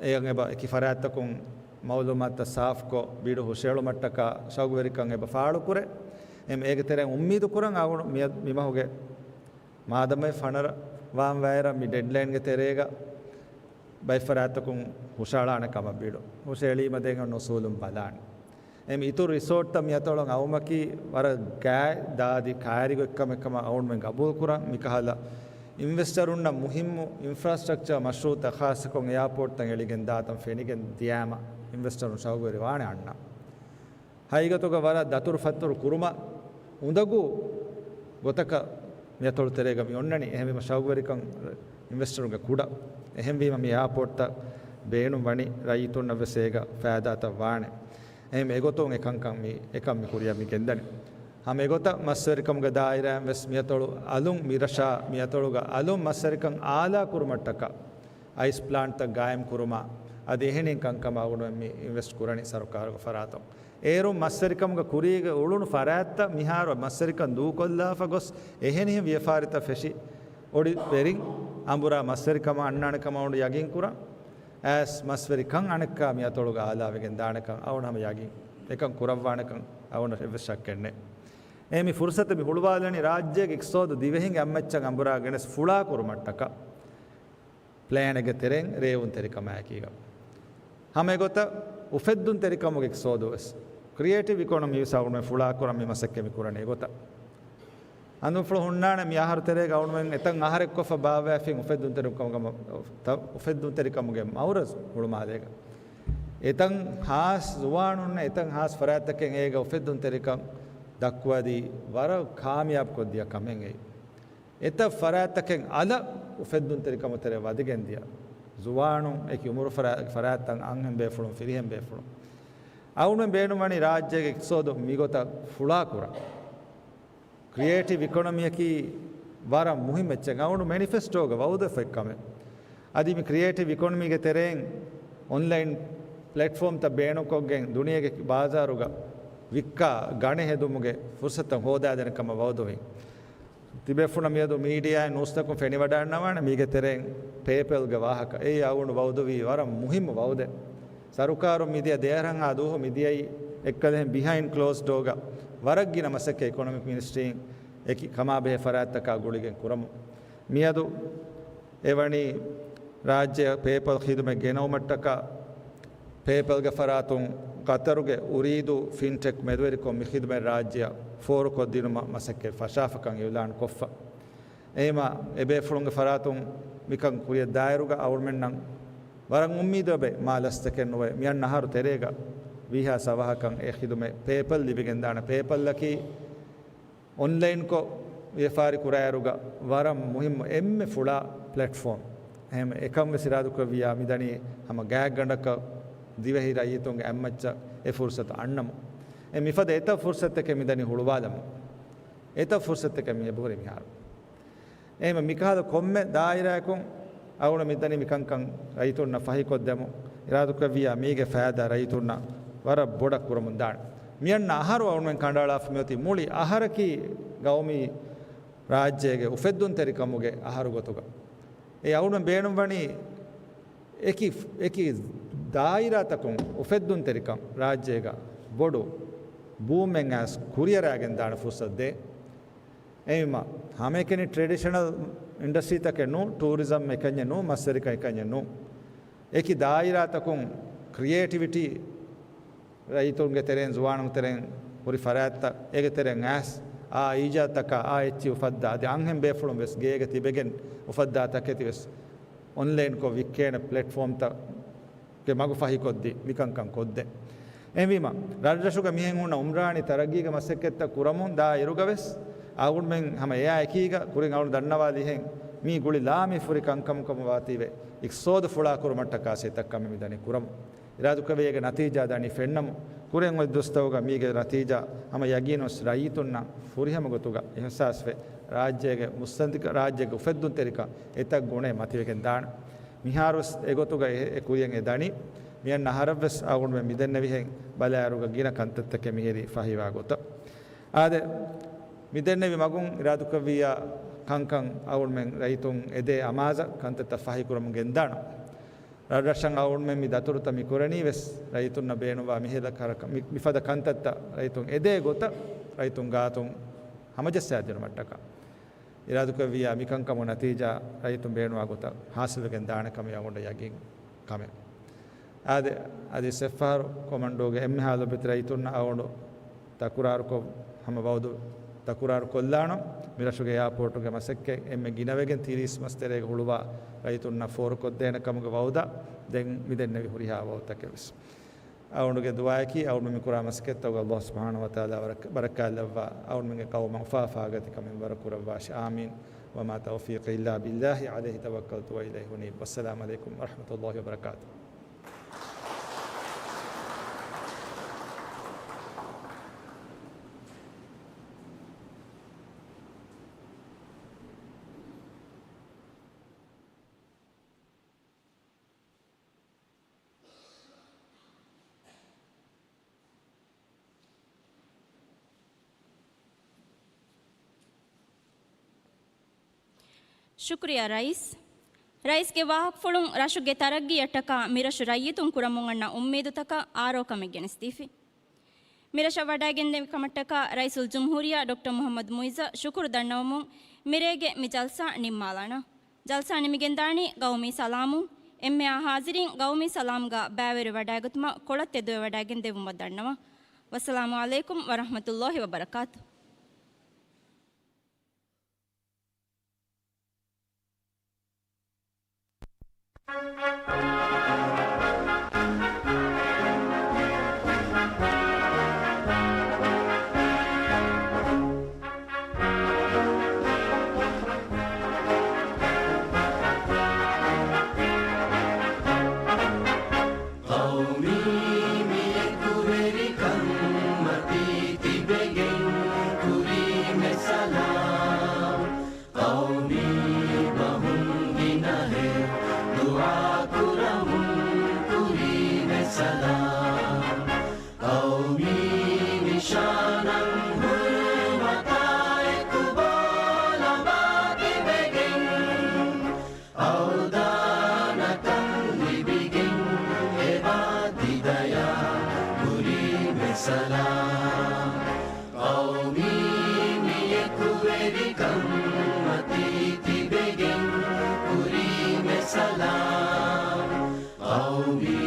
އެއަށް އެބަ އެކި ފަރާތްތަކުން މައުލޫމާތުތައް ސާފުކޮށް، ބިޑު ހުށައެޅުމަށްޓަކާ ޝައުގުވެރިކަން އެބަ ފާޅުކުރޭ. އެމް އޭގެ ތެރެއިން އުއްމީދު ކުރަން އަޅުގަނޑު މި-، މިމަހުގެ މާދަމައެއް ފަނަރަ ވާން ވާއިރަށް މި ޑެޑްލައިންގެ ތެރޭގަ ބައެއް ފަރާތްތަކުން ހުށައަޅާނެ ކަމަށް ބިޑު ހުށައެޅީމަ ދެން އޮންނަ އުސޫލުން ބަލާނެ. އެމް އިތުރު ރިސޯޓްތައް މިއަތޮޅަށް އައުމަކީ ވަރަށް ގާތް ދާދި ކައިރި ގޮތްކަމެއް ކަމަށް އަޅުގަނޑުމެން ގަބޫލު ކުރަން. މިކަހަލަ އިންވެސްޓަރުންނަށް މުހިއްމު އިންފްރާސްޓްރަކްޗާ މަޝްރޫއުތައް ޚާއްޞަކޮށް އެއާޕޯޓްތައް އެޅިގެން ދާތަން ފެނިގެން ދިޔާމަ އިންވެސްޓަރުން ޝައުގުވެރި ވާނެ އަންނަ. ހަގީގަތުގަ ވަރަށް ދަތުރު ފަތުރު ކުރުމަށް އުނދަގޫ ގޮތަކަށް މިއަތޮޅު ތެރޭގަ މި އޮންނަނީ. އެހެންވީމަ ޝައުގުވެރިކަން އިންވެސްޓަރުންގެ ކުޑަ. އެހެންވީމަ މި އެއާޕޯޓްތައް ބޭނުން ވަނީ ރައްޔިތުންނަށް ވެސް އޭގަ ފައިދާތައް ވާނެ. އެހެން އެގޮތުން އެކަންކަން މި، އެކަން މި ކުރިއަށް މި ގެންދަނީ. ހަމަ އެގޮތަށް މަސްވެރިކަމުގެ ދާއިރާއިން ވެސް މިއަތޮޅު އަލުން މި ރަށާ، މިއަތޮޅުގަ އަލުން މަސްވެރިކަން އާލާ ކުރުމަށްޓަކާ އައިސް ޕްލާންޓްތައް ގާއިމް ކުރުމަށް އަދި އެހެނިން ކަންކަމަށް އަޅުގަނޑުމެން މި އިންވެސްޓް ކުރަނީ ސަރުކާރުގެ ފަރާތުން. އޭރުން މަސްވެރިކަމުގެ ކުރީގަ އުޅުނު ފަރާތްތައް މިހާރު މަސްވެރިކަން ދޫކޮށްލާފަ ގޮސް، އެހެނިހެން ވިޔަފާރިތައް ފެށި އޮޑި ވެރިން އަނބުރާ މަސްވެރިކަމަށް އަންނާނެ ކަމަށް އަޅުގަނޑު ޔަގީން ކުރަން. އައިސް މަސްވެރިކަން އަނެއްކާ މި އަތޮޅުގަ އާލާވެގެން ދާނެކަން އަޅުގަނޑު ހަމަ ޔަގީން. އެކަން ކުރައްވާނެކަން އަޅުގަނޑަށް އެއްވެސް ޝައްކެއް ނެތް. އެ މި ފުރުސަތު މި ހުޅުވާލަނީ ރާއްޖޭގެ އިޤްތިޞާދު ދިވެހިންގެ އަތްމައްޗަށް އަނބުރާ ގެނެސް ފުޅާ ކުރުމަށްޓަކާ. ޕްލޭނެއްގެ ތެރެއިން ރޭވުންތެރިކަމާއެކީގަ. ހަމަ އެގޮތަށް އުފެއްދުންތެރިކަމުގެ އިޤްތިޞާދު ވެސް، ކްރިއޭޓިވް އިކޮނޮމީ ވެސް އަޅުގަނޑުމެން ފުޅާ ކުރަން މި މަސައްކަތް މި ކުރަނީ އެގޮތަށް. އަނދުމަފުޅު ހުންނާނެ މި އަހަރު ތެރޭގަ އަޅުގަނޑުމެން އެތައް އަހަރެއްކޮށްފަ ބާއްވައިފިން އުފެއްދުންތެރިކަމުގެ މަ-، ތަ-، އުފެއްދުންތެރިކަމުގެ މައުރަޒު ހުޅުމާލޭގަ. އެތައް ހާސް ޒުވާނުންނަށް އެތައް ހާސް ފަރާތްތަކެއް އޭގަ އުފެއްދުންތެރިކަން ދައްކުވަދީ ވަރަށް ކާމިޔާބު ކޮށްދިޔަ ކަމެއް އެއީ. އެތައް ފަރާތްތަކެއް އަލަށް އުފެއްދުންތެރިކަމު ތެރެ ވަދެގެން ދިޔަ ޒުވާނުން އެކި އުމުރު ފަރާ-، ފަރާތްތައް އަންހެން ބޭފުޅުން ފިރިހެން ބޭފުޅުން އަޅުގަނޑުމެން ބޭނުންވަނީ ރާއްޖޭގެ އިޤްތިޞާދު މިގޮތަށް ފުޅާކުރަން. ކްރިއޭޓިވް އިކޮނޮމީއަކީ ވަރަށް މުހިއްމު އެއްޗެއް. އަޅުގަނޑު މެނިފެސްޓޯގަ ވައުދުވެފައި ކަމެއް. އަދި މި ކްރިއޭޓިވް އިކޮނޮމީގެ ތެރެއިން އޮންލައިން ޕްލެޓްފޯމްތައް ބޭނުންކޮށްގެން ދުނިޔޭގެ ބާޒާރުގަ ވިއްކާ ގަނެ ހެދުމުގެ ފުރުސަތުތައް ހޯދާދޭނެ ކަމަށް ވައުދުވި. ތިބޭފުޅުންނަށް މިއަދު މީޑިއާއިން ނޫސްތަކުން ފެނިވަޑައިގަންނަވާނެ މީގެ ތެރެއިން ޕޭޕަލްގެ ވާހަކަ. އެއީ އަޅުގަނޑު ވައުދުވީ ވަރަށް މުހިއްމު ވައުދެއް. ސަރުކާރުން މިދިޔަ ދެއަހަރަށް އާ ދުވަހު މިދިޔައީ އެއްކަލެހެން ބިހައިންޑް ކްލޯސް ޑޯގަ ވަރަށް ގިނަ މަސައްކަތް އިކޮނޮމިކް މިނިސްޓްރީން އެކި ކަމާބެހޭ ފަރާތްތަކާ ގުޅިގެން ކުރަމުން. މިއަދު އެވަނީ ރާއްޖެ ޕޭޕަލް ޚިދުމަތް ގެނައުމަށްޓަކާ، ޕޭޕަލްގެ ފަރާތުން ޤަތަރުގެ އުރީދޫ ފިންޓެކް މެދުވެރިކޮށް މި ޚިދުމަތް ރާއްޖެއަށް ފޯރުކޮށްދިނުމަށް މަސައްކަތް ފަށާފަކަން އިޢުލާން ކޮށްފަ. އެހެމަ އެބޭފުޅުންގެ ފަރާތުން މިކަން ކުރިއަށް ދާއިރުގަ އަޅުމެންނަށް ވަރަށް އުއްމީދު އެބަ މާ ލަސްތަކެއް ނުވެ، މިއަންނަ އަހަރު ތެރޭގަ ވީހާސް އަވަހަކަށް އެ ޚިދުމަތް ޕޭޕަލް ލިބިގެންދާނެ. ޕޭޕަލްއަކީ އޮންލައިންކޮށް ވިޔަފާރި ކުރާއިރުގަ ވަރަށް މުހިއްމު އެންމެ ފުޅާ ޕްލެޓްފޯމް. އެހެން އެކަން ވެސް އިރާދަކުރެއްވިޔާ މިދަނީ ހަމަ ގާތްގަނޑަކަށް ދިވެހި ރައްޔިތުންގެ އަތްމައްޗަށް އެ ފުރުސަތު އަންނަމު. އެ މިފަދަ އެތައް ފުރުސަތެއް މިދަނީ ހުޅުވާލަމު. އެތައް ފުރުސަތެއް މި އެބަހުރި މިހާރު. އެހެން މިކަހަލަ ކޮންމެ ދާއިރާއަކުން އަޅުގަނޑު މިދަނީ މިކަންކަން ރައްޔިތުންނަށް ފަހިކޮށްދެމުން. އިރާދަކުރެއްވިޔާ މީގެ ފައިދާ ރައްޔިތުންނަށް ވަރަށް ބޮޑަށް ކުރަމުން ދާނެ. މިއަންނަ އަހަރު އަޅުގަނޑުމެން ކަނޑައަޅާފަ މިއޮތީ މުޅި އަހަރަކީ ގައުމީ ރާއްޖޭގެ އުފެއްދުންތެރިކަމުގެ އަހަރު ގޮތުގަ. އެ އަޅުގަނޑު ބޭނުންވަނީ އެކި، އެކި ދާއިރާތަކުން އުފެއްދުންތެރިކަން ރާއްޖޭގަ ބޮޑު ބޫމެއް އައިސް ކުރިއަރާގެން ދާނެ ފުރުސަތު ދޭ. އެހެންވީމަ، ހަމައެކަނި ޓްރެޑިޝަނަލް އިންޑަސްޓްރީތަކެއް ނޫން، ޓޫރިޒަމް އެކަންޏެއް ނޫން، މަސްވެރިކަން އެކަންޏެއް ނޫން. އެކި ދާއިރާތަކުން ކްރިއޭޓިވިޓީ ރައްޔިތުންގެ ތެރެއިން، ޒުވާނުން ތެރެއިން ހުރި ފަރާތްތައް އޭގެ ތެރެއިން އައިސް، އާ އީޖާދުތަކާ އާ އެއްޗިހި އުފައްދާ، އަދި އަންހެން ބޭފުޅުން ވެސް ގޭގަ ތިބެގެން އުފައްދާ ތަކެތި ވެސް އޮންލައިންކޮށް ވިއްކޭނެ ޕްލެޓްފޯމްތައް ގެ މަގު ފަހިކޮށްދީ މިކަންކަން ކޮށްދޭ. އެހެންވީމަ، ރަށްރަށުގަ މިހެން ހުންނަ އުމްރާނީ ތަރައްގީގެ މަސައްކަތްތައް ކުރަމުން ދާ އިރުގަ ވެސް، އަޅުގަނޑުމެން ހަމަ އެއާ އެކީގަ ކުރިން އަޅުގަނޑު ދަންނަވާލިހެން، މީ ގުޅި ލާމެހި ފުރި ކަންކަމަކަށް ވާތީވެ، އިޤްތިޞާދު ފުޅާކުރުމަށްޓަކާ ސެތައް ކަމެއް މިދަނީ ކުރަމުން. އިރާދަކުރެއްވި އޭގެ ނަތީޖާ ދަނީ ފެންނަމުން، ކުރިން އޮތް ދުވަސްތަކުގަ މީގެ ނަތީޖާ ހަމަ ޔަގީން ވެސް ރައްޔިތުންނަށް ފުރިހަމަ ގޮތުގަ އިޙްސާސްވެ، ރާއްޖޭގެ މުއްސަނދިކަ-، ރާއްޖޭގެ އުފެއްދުންތެރިކަން އެތައް ގުނައެއް މަތިވެގެން ދާނެ. މިހާރުވެސް އެގޮތުގަ އެ، އެ ކުރިޔަށް އެ ދަނީ. މިއަންނަ އަހަރަށްވެސް އަޅުގަނޑުމެން މިދެންނެވިހެން ބަލާއިރުގަ ގިނަ ކަންތައްތަކެއް މިހިރީ ފަހިވާ ގޮތަށް. އާދެ، މިދެންނެވި މަގުން އިރާދަކުރެއްވިއްޔާ ކަންކަން އަޅުގަނޑުމެން ރައްޔިތުން އެދޭ އަމާޒަށް ކަންތައްތައް ފަހިކުރަމުން ގެންދާނަން. ރަށްރަށަށް އަޅުގަނޑުމެން މި ދަތުރުތައް މި ކުރަނީ ވެސް ރައްޔިތުންނަށް ބޭނުންވާ މިހެލަ ކަރަކަށް، މި، މިފަދަ ކަންތައްތައް ރައްޔިތުން އެދޭ ގޮތަށް ރައްޔިތުން ގާތުން ހަމަޖައްސާދިނުމަށްޓަކާ. އިރާދަކުރެއްވިއްޔާ މިކަންކަމުގެ ނަތީޖާ ރައްޔިތުން ބޭނުންވާ ގޮތަށް ހާސިލްވެގެން ދާނެ ކަމަށް އަޅުގަނޑަށް ޔަގީން ކަމެއް. އާދެ، އަދި ސެފްފަހަރު ކޮމަންޑޫގެ އެންމެހާ ލޯބިވެތި ރައްޔިތުންނަށް އަޅުގަނޑު ތަކުރާރުކޮށް، ހަމަ ވައުދު ތަކުރާރު ކޮށްލާނަން. މިރަށުގެ އެއާޕޯޓުގެ މަސައްކަތް އެންމެ ގިނަވެގެން ތިރީސް މަސް ތެރޭގަ ހުޅުވާ ރައްޔިތުންނަށް ފޯރުކޮށްދޭނެ ކަމުގެ ވައުދާ ދެން މިދެންނެވި ހުރިހާ ވައުދުތަކެއް ވެސް. އަޅުގަނޑުގެ ދުޢާއަކީ، އަޅުގަނޑު މިކުރާ މަސައްކަތްތަކުގަ އައްލާހު ސުބްޙާނަހޫ ވަތަޢާލާ ވަރަކް-، ބަރަކާތްލައްވާ، އަޅުގަނޑުމެންގެ ޤައުމަށް އުފާ އުފާގަތި ކަމެއް ވަރަށް ކުރައްވާށި. އާމީން. وما توفيقي إلا بالله عليه توكلت وإليه أنيب. والسلام عليكم ورحمة الله وبركاته. ޝުކުރިއްޔާ ރައީސް. ރައީސްގެ ވާހަކަފުޅުން ރަށުގެ ތަރައްގީއަށްޓަކާ މިރަށު ރައްޔިތުން ކުރަމުން އަންނަ އުއްމީދުތަކަށް އާރޯ ކަމެއް ގެނެސްދީފި. މިރަށަށް ވަޑައިގެންދެވި ކަމަށްޓަކާ ރައީސުލްޖުމްހޫރިއްޔާ ޑޮކްޓަރ މުޙައްމަދު މުޢިއްޒަށް ޝުކުރު ދަންނަވަމުން، މިރޭގެ މި ޖަލްސާ ނިންމާލާނަން. ޖަލްސާ ނިމިގެންދާނީ ގައުމީ ސަލާމުން. އެންމެހާ ޙާޟިރީން ގައުމީ ސަލާމްގަ ބައިވެރިވެވަޑައިގަތުމަށް ކޮޅަށް ތެދުވެވަޑައިގެން ދެވުމަށް ދަންނަވަން. ވައްސަލާމު ޢަލައިކުމް ވަރަޙްމަތުﷲި ވަބަރަކާތުހު. ސަލާމް. ޤައުމީ ނިޝާނަށް ހުރުމަތާ އެކުބާލަމާ ތިބެގެން، އަވްދާނަކަން ލިބިގެން އެބާ ތިދަޔާ ކުރީމެ ސަލާމް. ޤައުމީ މި އެކުވެރިކަން އަތީ ތިބެގެން ކުރީމެ ސަލާމް. ޤައުމީ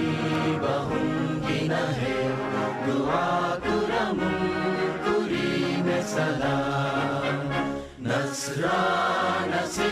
ބަހުން ގިނަހެއް ދުޢާ ކުރަމުން ކުރީމެ ސަލާމް. ނަޞްރާ ނަސީ